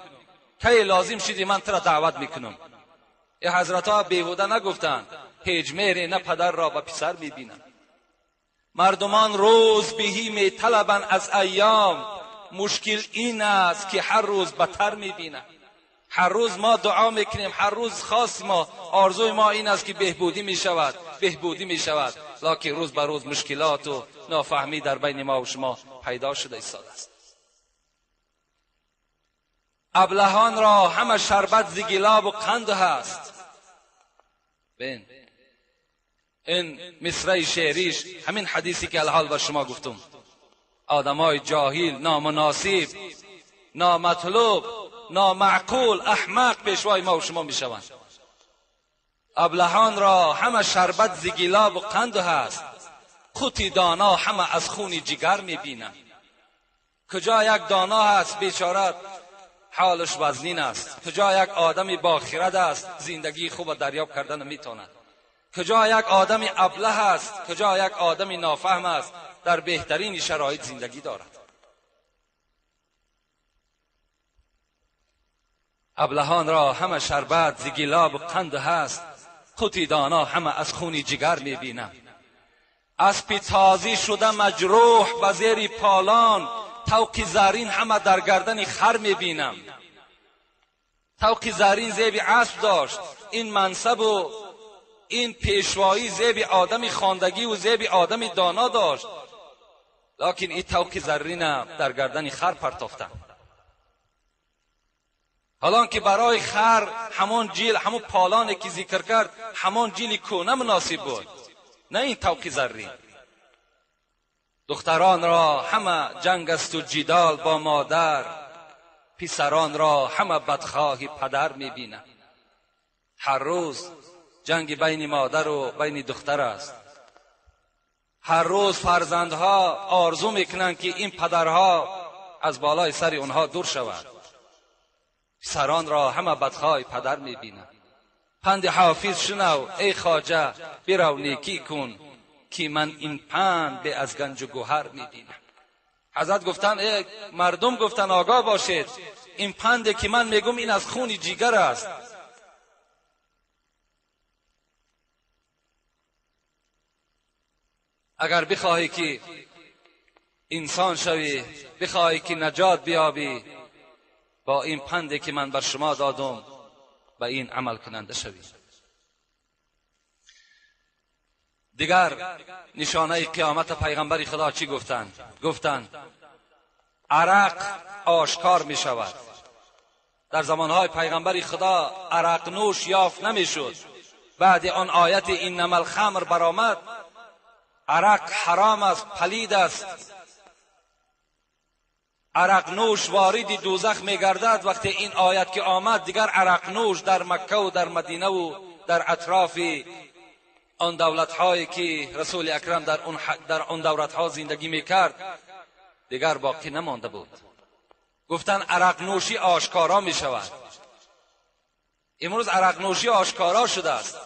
کی لازم شدی من تو را دعوت میکنم. ای حضرت ها بیهوده نگفتند هیچ مهری نه پدر را به پسر میبینم. مردمان روز بهی میطلبند از ایام، مشکل این است که هر روز بتر میبینم. هر روز ما دعا میکنیم، هر روز خواست ما، آرزوی ما این است که بهبودی میشود، بهبودی میشود، لکن روز به روز مشکلات و نافهمی در بین ما و شما پیدا شده ایستاده است. ابلهان را همه شربت ز گلاب و قند هست. بین این مصرع شعریش همین حدیثی که الحال بر شما گفتم. آدمای جاهل، نامناسب، نامطلوب، نامعقول، احمق پیشوای ما و شما میشوند. ابلهان را همه شربت ز گلاب و قند هست، قوت دانا همه از خون جگر میبینند. کجا یک دانا هست بیچاره حالش وزنین است، کجا یک آدمی با خرد است زندگی خوب دریاب کردن میتواند، کجا یک آدمی ابله است، کجا یک آدمی نافهم است در بهترین شرایط زندگی دارد. ابلهان را همه شربت ز گلاب و قند هست، قوت دانا همه از خون جگر میبینم. اسب تازی شده مجروح به زیر پالان، طوق زرین همه در گردن خر میبینم. طوق زرین زیب اسب داشت، این منصب و این پیشوایی زیب آدم خواندگی و زیب آدم دانا داشت، لکن این طوق زرین در گردن خر پرتافتن. حالان که برای خر همون جیل، همون پالانی که ذکر کرد، همون جیل کونه مناسب بود، نه این طوق زرین. دختران را همه جنگ است و جدال با مادر، پسران را همه بدخواه پدر میبینم. هر روز جنگ بین مادر و بین دختر است. هر روز فرزندها آرزو میکنند که این پدرها از بالای سر اونها دور شود. پسران را همه بدخواه پدر میبینند. پند حافظ شنو ای خواجه، برو نیکی کن که من این پند به از گنج و گوهر میبینم. حضرت گفتن ای مردم، گفتن آگاه باشید، این پند که من میگم این از خون جیگر است. اگر بخواهی که انسان شوی، بخواهی که نجات بیابی، با این پندی که من بر شما دادم به این عمل کننده شوی. دیگر نشانه قیامت پیغمبر خدا چی گفتند؟ گفتند عرق آشکار می شود. در زمانهای پیغمبر خدا عرق نوش یافت نمی شد. بعد آن آیت انما الخمر برآمد، عرق حرام است، پلید است، عرق نوش وارد دوزخ می گردد. وقتی این آیت که آمد، دیگر عرق نوش در مکه و در مدینه و در اطراف آن دولت هایی که رسول اکرم در آن دولت ها زندگی میکرد دیگر باقی نمانده بود. گفتن عرق نوشی آشکارا می شود. امروز عرق نوشی آشکارا شده است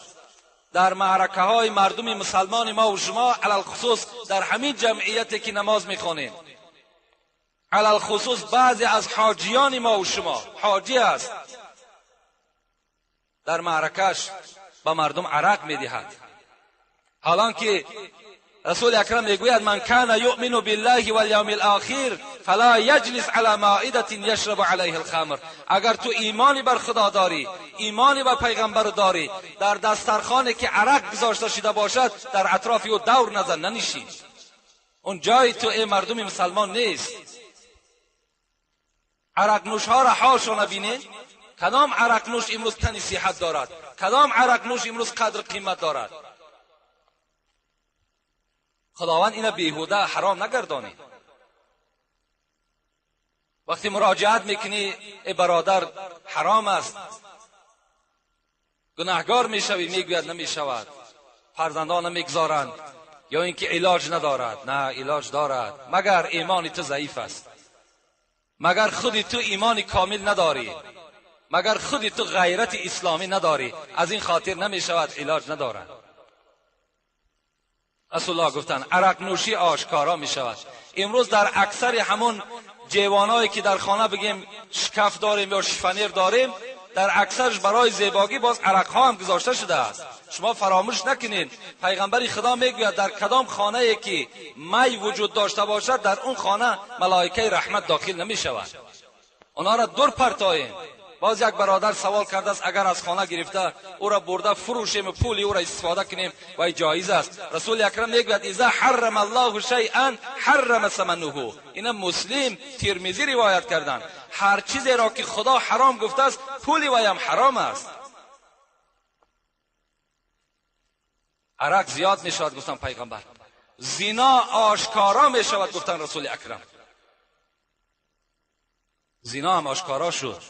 در معرکه های مردم مسلمان ما و شما، علی‌الخصوص در همین جمعیتی که نماز میخوانیم، علی‌الخصوص بعضی از حاجیان ما و شما، حاجی است، در معرکهش به مردم عرق میدهد. حالان که رسول اکرم میگوید من کان یؤمن بالله والیوم الاخر فلا یجلس علی مائده یشرب علیه الخمر. اگر تو ایمانی بر خدا داری، ایمانی بر پیغمبر داری، در دسترخوانی که عرق گذاشته شده باشد در اطراف او دور نزن، ننشین. اون جای تو ای مردم مسلمان نیست. عرق نوش ها را حالشان بینید. کدام عرق نوش امروز تن صحت دارد؟ کدام عرق نوش امروز قدر قیمت دارد؟ خداوند اینا بیهوده حرام نگردانید. وقتی مراجعت میکنی ای برادر حرام است، گناهگار میشوی، میگوید نمیشود، فرزندان نمیگذارند، یا اینکه علاج ندارد. نه، علاج دارد، مگر ایمان تو ضعیف است، مگر خودی تو ایمان کامل نداری، مگر خودی تو غیرت اسلامی نداری، از این خاطر نمیشود، علاج ندارد. رسول الله گفتن عرق نوشی آشکارا می شود. امروز در اکثر همون جوانایی که در خانه بگیم شکف داریم یا شفنیر داریم، در اکثرش برای زیباگی باز عرق ها هم گذاشته شده است. شما فراموش نکنید پیغمبر خدا میگوید در کدام خانه ای که می وجود داشته باشد در اون خانه ملائکه رحمت داخل نمی شود. اونا را دور پرتاییم. باز یک برادر سوال کرده است اگر از خانه گرفته او را برده فروشیم و پول او را استفاده کنیم و جایز است. رسول اکرم میگوید اذا حرم الله شیئا حرم ثمنه. اینا مسلم ترمذی روایت کردن. هر چیزی را که خدا حرام گفته است پول وی هم حرام است. عرق زیاد می شود گفتن پیغمبر. زنا آشکارا می شود گفتن رسول اکرم. زنا هم آشکارا شد.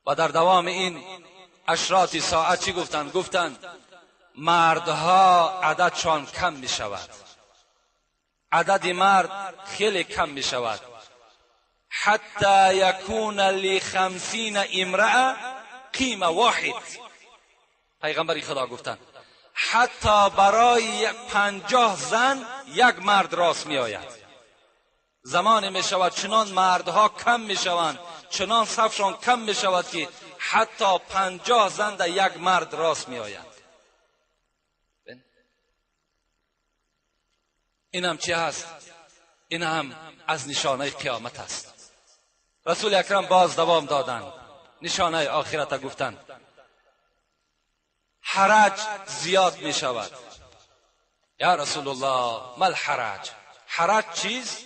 و در دوام این اشراط ساعت چی گفتند؟ گفتند مردها عددشان کم می شود، عدد مرد خیلی کم می شود، حتی یکون ل50 امرأة قیمه واحد. پیغمبر خدا گفتند حتی برای 50 زن یک مرد راست می آید. زمان می شود چنان مردها کم می شوند، چنان صفشان کم می شود که حتی 50 زن در یک مرد راست می آید. این هم چی هست؟ این هم از نشانه قیامت است. رسول اکرم باز دوام دادند، نشانه آخرت گفتند حرج زیاد می شود. یا رسول الله ما الحرج؟ حرج چیست؟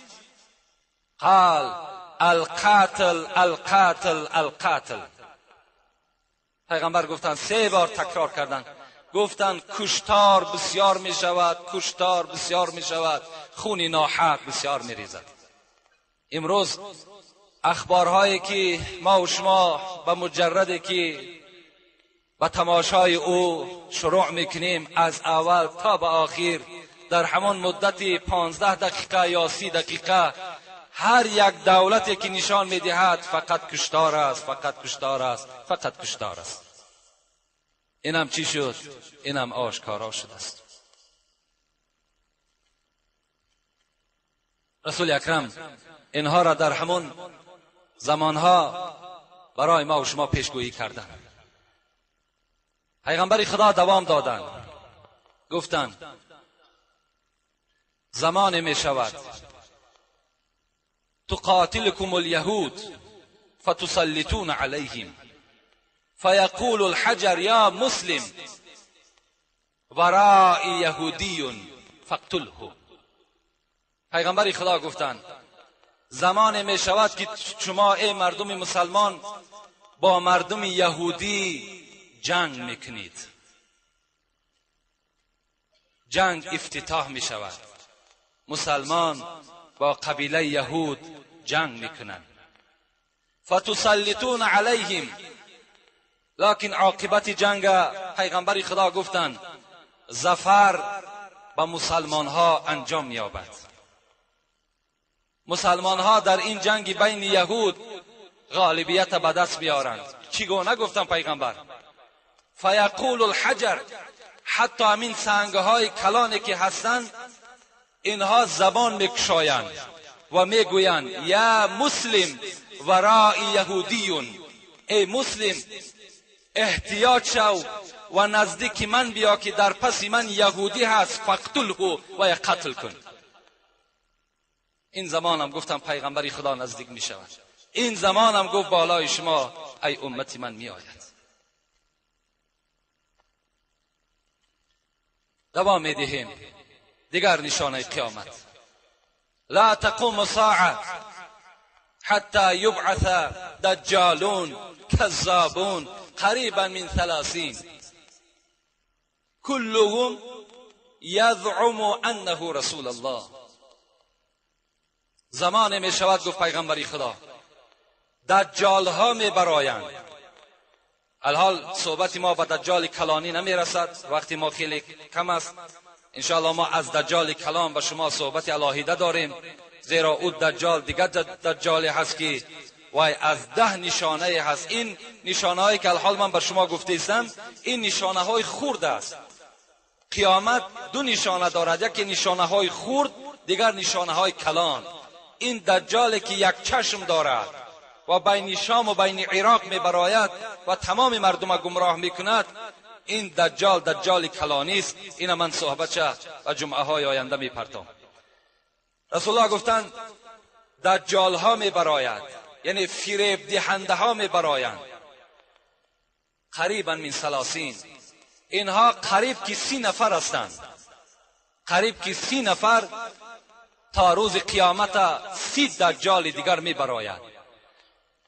قال القاتل القاتل القاتل. پیغمبر گفتند 3 بار تکرار کردند، گفتند کشتار بسیار می شود، کشتار بسیار می شود، خون ناحق بسیار می ریزد. امروز اخبارهایی که ما و شما به مجرد که به تماشای او شروع میکنیم از اول تا به آخر در همان مدت 15 دقیقه یا 30 دقیقه هر یک دولتی که نشان میدهد فقط کشتار است، فقط کشتار است، فقط کشتار است. اینم چی شد؟ اینم آشکارا شده است. رسول اکرم اینها را در همون زمانها برای ما و شما پیشگویی کردند. پیغمبر خدا دوام دادند، گفتند زمان می شود تقاتلكم اليهود فتسلطون عليهم فيقول الحجر يا مسلم ورای یهودی فاقتله. پیغمبر خدا گفتند زمان می شود که شما ای مردم مسلمان با مردم یهودی جنگ میکنید. جنگ افتتاح می شود. مسلمان با قبیله یهود جنگ میکنند. فتسلطون علیهم. لکن عاقبت جنگ پیغمبر خدا گفتند ظفر به مسلمان ها انجام مییابد. مسلمان ها در این جنگ بین یهود غالبیت به دست میارند. چگونه گفتن پیغمبر؟ فیقول الحجر، حتی همین سنگ های کلانی که هستند اینها زبان میکشایند و میگویند یا مسلم ورای یهودیون، ای مسلم احتیاط شو و نزدیک من بیا که در پس من یهودی هست، فاقتله و قتل کن. این زمانم گفتم پیغمبر خدا نزدیک می شود. این زمانم گفت بالای شما ای امت من می آید. دوام می دهیم دیگر نشانه قیامت. لا تقوم ساعة حتى يبعث دجالون كذابون قريبا من 30 كلهم يزعم انه رسول الله. زمان می شود گفت پیغمبری خدا دجال ها می برایند. الحال صحبت ما به دجال کلانی نمی رسد، وقتی ما خیلی کم است. انشاءالله ما از دجال کلان به شما صحبت علاهیده داریم، زیرا او دجال دیگر دجالی هست که وای از 10 نشانه هست. این نشانه هایی که الحال من بر شما گفته ایستم این نشانه های خرد است. قیامت 2 نشانه دارد، یکی نشانه های خرد، دیگر نشانه های کلان. این دجالی که یک چشم دارد و بین شام و بین عراق میبراید و تمام مردم گمراه میکند، این دجال دجال کلانی است. این من صحبت و جمعه های آینده میپرتم. رسول الله گفتند دجال ها میبراید، یعنی فریب دهنده ها میبرایند. قریبا من 30، اینها قریب که 30 نفر هستند. قریب که 30 نفر تا روز قیامت 30 دجال دیگر میبراید.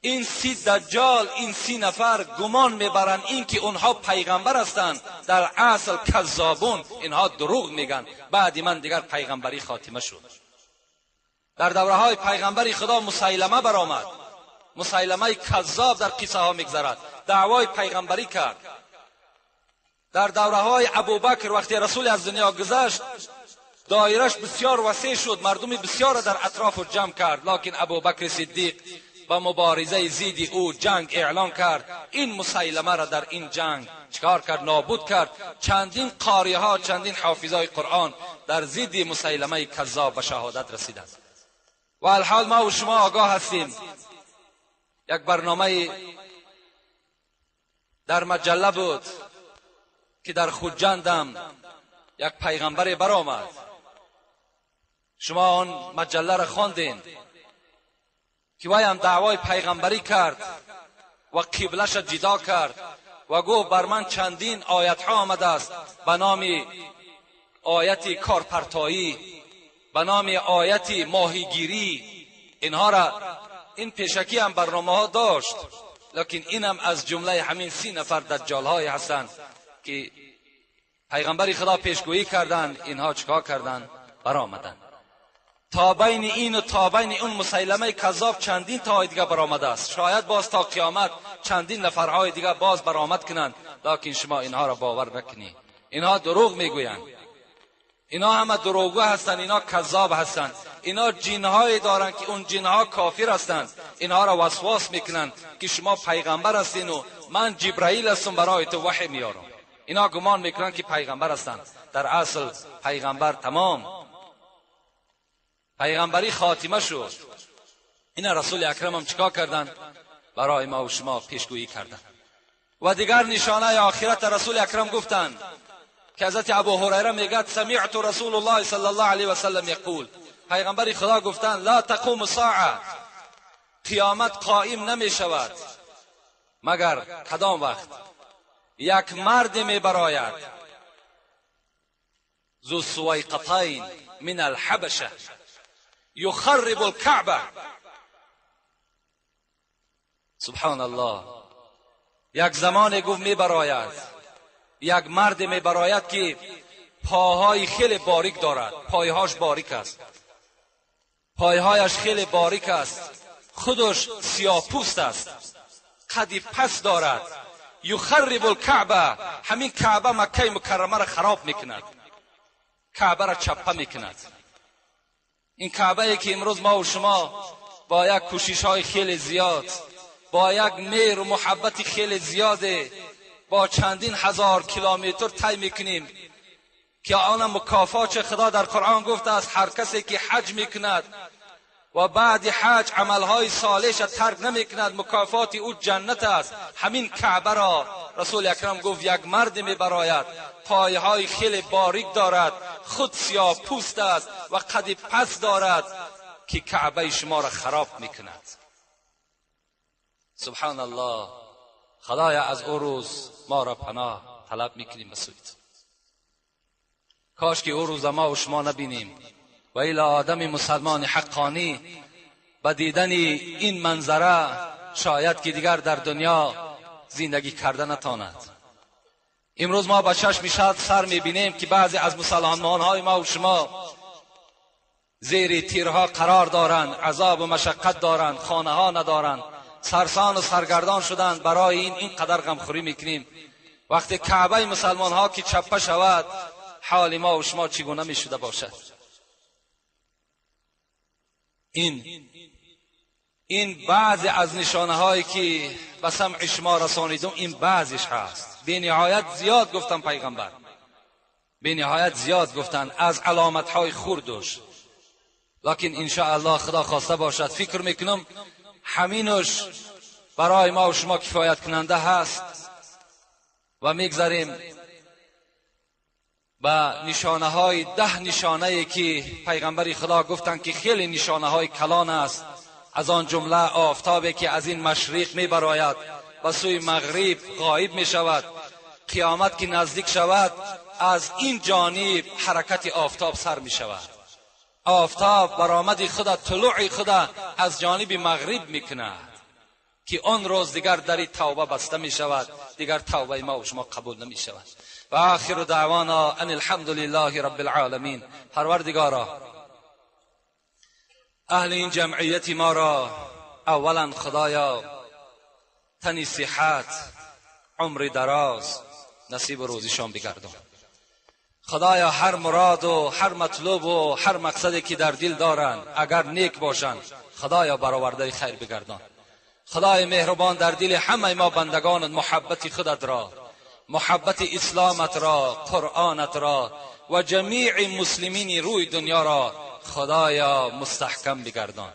این 30 دجال، این 30 نفر گمان میبرند این که اونها پیغمبر هستند، در اصل کذابون، اینها دروغ میگن. بعد من دیگر پیغمبری خاتمه شد. در دوره های پیغمبری خدا مسیلمه برآمد. مسیلمه کذاب در قصه ها میگذرد، دعوای پیغمبری کرد. در دوره های ابوبکر وقتی رسول از دنیا گذشت دایرش بسیار وسیع شد، مردم بسیار در اطراف جمع کرد. لکن ابوبکر صدیق با مبارزه زید او جنگ اعلان کرد. این مسیلمه را در این جنگ چکار کرد؟ نابود کرد. چندین قاری ها، چندین حافظای قرآن در ضد مسیلمه کذاب به شهادت رسیدند. و الحال ما و شما آگاه هستیم. یک برنامه در مجله بود که در خجندم یک پیغمبر برآمد. شما آن مجله را خواندین که وی هم دعوای پیغمبری کرد و قبلش جدا کرد و گفت بر من چندین آیت ها آمده است به نام آیت کارپرتایی، به نام آیت ماهیگیری. اینها را این پیشکی هم برنامه ها داشت، لکن این هم از جمله همین 30 نفر دجال های هستند که پیغمبر خدا پیشگویی کردند. اینها چیکار کردند؟ برآمدند. تا بین این و تا بین اون مسیلمه کذاب چندین تا دیگه برآمده است. شاید باز تا قیامت چندین نفرهای دیگه باز برآمد کنند، لکن شما اینها را باور نکنید. اینها دروغ میگویند، اینا همه دروغگو هستند، اینا کذاب هستند، اینا جنهای دارند که اون جنها کافر هستند. اینها را وسواس میکنند که شما پیغمبر هستین و من جبرائیل هستم برای تو وحی میارم. اینا گمان میکنند که پیغمبر هستند، در اصل پیغمبر تمام پیغمبری خاتمه شد. اینا رسول اکرم هم چیکار کردند؟ برای ما و شما پیشگویی کردند. و دیگر نشانه آخرت رسول اکرم گفتند که حضرت ابو هریره میگه سمعت رسول الله صلی الله علیه و سلم یقول، پیغمبر خدا گفتند لا تقوم الساعه، قیامت قائم نمی شود مگر کدام وقت؟ یک مرد می براید ذو السويقتين من الحبشة يخرب الكعبة. سبحان الله. یک زمان گفت میبراید، یک مرد میبراید که پاهای خیلی باریک دارد، پایهاش باریک است، پایهایش خیلی باریک است، خودش سیاه پوست است، قدی پس دارد. یخرب الکعبه، همین کعبه مکه مکرمه را خراب میکند، کعبه را چپه میکند. این کعبه ای که امروز ما و شما با یک کوشش های خیلی زیاد، با یک مهر و محبت خیلی زیاده، با چندین هزار کیلومتر طی میکنیم که آن مکافات خدا در قرآن گفته است هر کسی که حج میکند و بعد حج عملهای صالحش ترک نمیکند مکافات او جنت است. همین کعبه را رسول اکرم گفت یک مرد میبراید، پایهای خیلی باریک دارد، خود سیاه پوست است و قد پس دارد که کعبه شما را خراب میکند. سبحان الله. خدایا از او روز ما را پناه طلب میکنیم به سوی تو. کاش که او روز ما و شما نبینیم. و الی آدم مسلمان حقانی به دیدن این منظره شاید که دیگر در دنیا زندگی کرده نتاند. امروز ما با چشم شد سر میبینیم که بعضی از مسلمان های ما و شما زیر تیرها قرار دارند، عذاب و مشقت دارند، خانه ها ندارند، سرسان و سرگردان شدند. برای این اینقدر غمخوری میکنیم. وقتی کعبه مسلمان ها که چپه شود حال ما و شما چگونه میشده باشد؟ این بعضی از نشانه هایی که به سمع شما رسانیدم، این بعضیش هست. بی نهایت زیاد گفتن پیغمبر، بی نهایت زیاد گفتن از علامت های خوردش. لکن انشاءالله خدا خواسته باشد فکر میکنم همینش برای ما و شما کفایت کننده هست و میگذاریم به نشانه های 10 نشانه که پیغمبر خدا گفتند که خیلی نشانه های کلان است. از آن جمله آفتابی که از این مشرق می براید به سوی مغرب غایب می شود. قیامت که نزدیک شود از این جانب حرکت آفتاب سر می شود. آفتاب برآمد خود، طلوع خود از جانب مغرب می کند که آن روز دیگر در توبه بسته می شود، دیگر توبه ما و شما قبول نمی شود. و آخر دعوانا ان الحمد لله رب العالمین. پروردگارا اهل این جمعیت ما را اولا خدایا تنی صحت، عمر دراز نصیب روزیشان بگردان. خدایا هر مراد و هر مطلوب و هر مقصدی که در دل دارند اگر نیک باشند خدایا برآورده خیر بگردان. خدای مهربان در دل همه ما بندگان محبت خودت را، محبت اسلامت را، قرآنت را و جمیع مسلمین روی دنیا را خدایا مستحکم بگردان.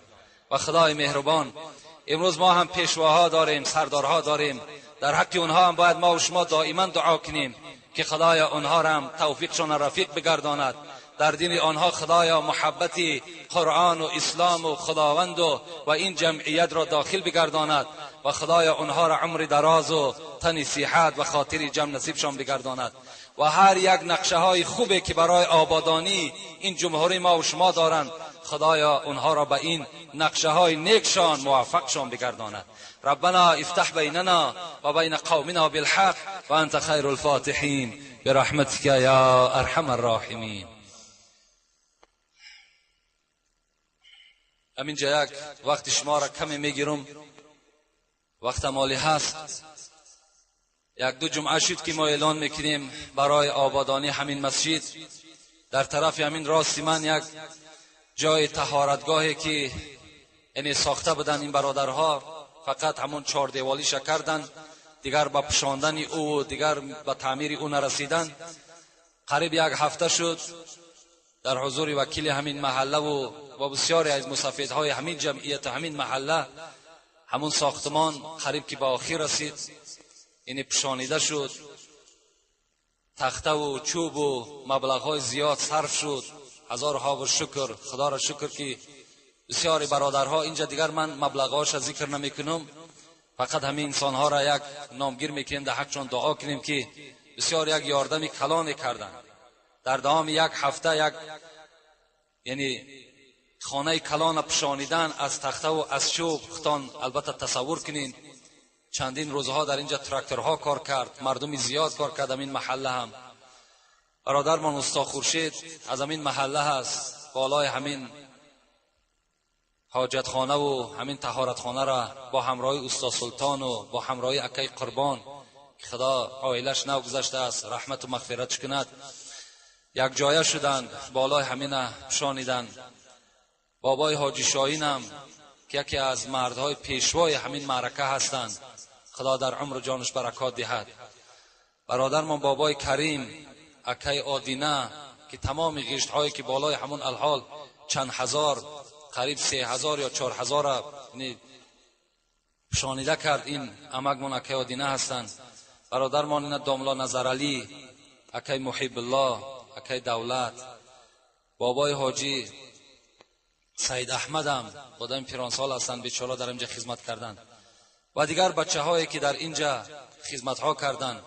و خدای مهربان امروز ما هم پیشواها داریم، سردارها داریم، در حق اونها هم باید ما و شما دائما دعا کنیم که خدایا اونها را هم توفیقشان رفیق بگرداند. در دین آنها خدایا محبت قرآن و اسلام و خداوند و این جمعیت را داخل بگرداند و خدایا آنها را عمر دراز و تن صحت و خاطر جمع نصیبشان بگرداند. و هر یک نقشه های خوبی که برای آبادانی این جمهوری ما و شما دارند خدایا آنها را به این نقشه های نیکشان موفقشان بگرداند. ربنا افتح بیننا و بین قومنا بالحق و انت خیر الفاتحین برحمتک یا ارحم الراحمین. همینجا یک وقت شما را کمی میگیرم، وقت مالی هست. یک دو جمعه شد که ما اعلان میکنیم برای آبادانی همین مسجد. در طرف همین راست من یک جای طهارتگاهی که یعنی ساخته بودن این برادرها، فقط همون 4 دیوالیش کردن، دیگر با پشاندن او و دیگر با تعمیر او نرسیدن. قریب یک هفته شد در حضور وکیل همین محله و بسیاری از مسافدهای همین جمعیت همین محله همون ساختمان قریب که به آخر رسید، یعنی پشانیده شد، تخته و چوب و مبلغ های زیاد صرف شد. هزارها و شکر، خدا را شکر که بسیاری برادرها اینجا دیگر من مبلغهاش ذکر نمیکنم، فقط همین انسانها را یک نامگیر میکنیم، در حقشان دعا کنیم که بسیار یک یاردم کلانی کردن. Дар давоми як ҳафта як яъне хонаи калона пӯшонидан аз тахтаву аз чӯб, худтон албатта тасаввур кунед. Чандин рӯзҳо дар инҷа тракторҳо кор кард, мардуми зиёд кор кард. Ҳамин маҳалла ҳам бародармон усто Хуршед аз ҳамин маҳалла ҳаст. Болои ҳамин ҳоҷатхонаву ҳамин таҳоратхонаро бо ҳамроҳи усто Султону бо ҳамроҳи акаи Қурбон, ки Худо оилаш нав гузаштааст, раҳмату мағфиратш кунад, якҷоя шуданд, болои ҳамина пӯшониданд. Бобои ҳоҷи Шоҳинам, ки яке аз мардҳои пешвои ҳамин маърака ҳастанд, Худо дар умру ҷонаш баракот диҳад. Бародармон бобои Карим, акаи Одина, ки тамоми ғиштҳое ки болои ҳамун алҳол чанд ҳазор, қариб 3000 ё 4000-ра пӯшонида кард, ин амакмон акаи Одина ҳастанд. Бародармон ина домло Назаралӣ, акаи Муҳибулло, акаи Давлат, бобои ҳоҷӣ Саид Аҳмадам, одами пиронсол ҳастанд, бечора, дар инҷа хизмат карданд, ва дигар бачаҳое ки дар инҷа хизматҳо карданд.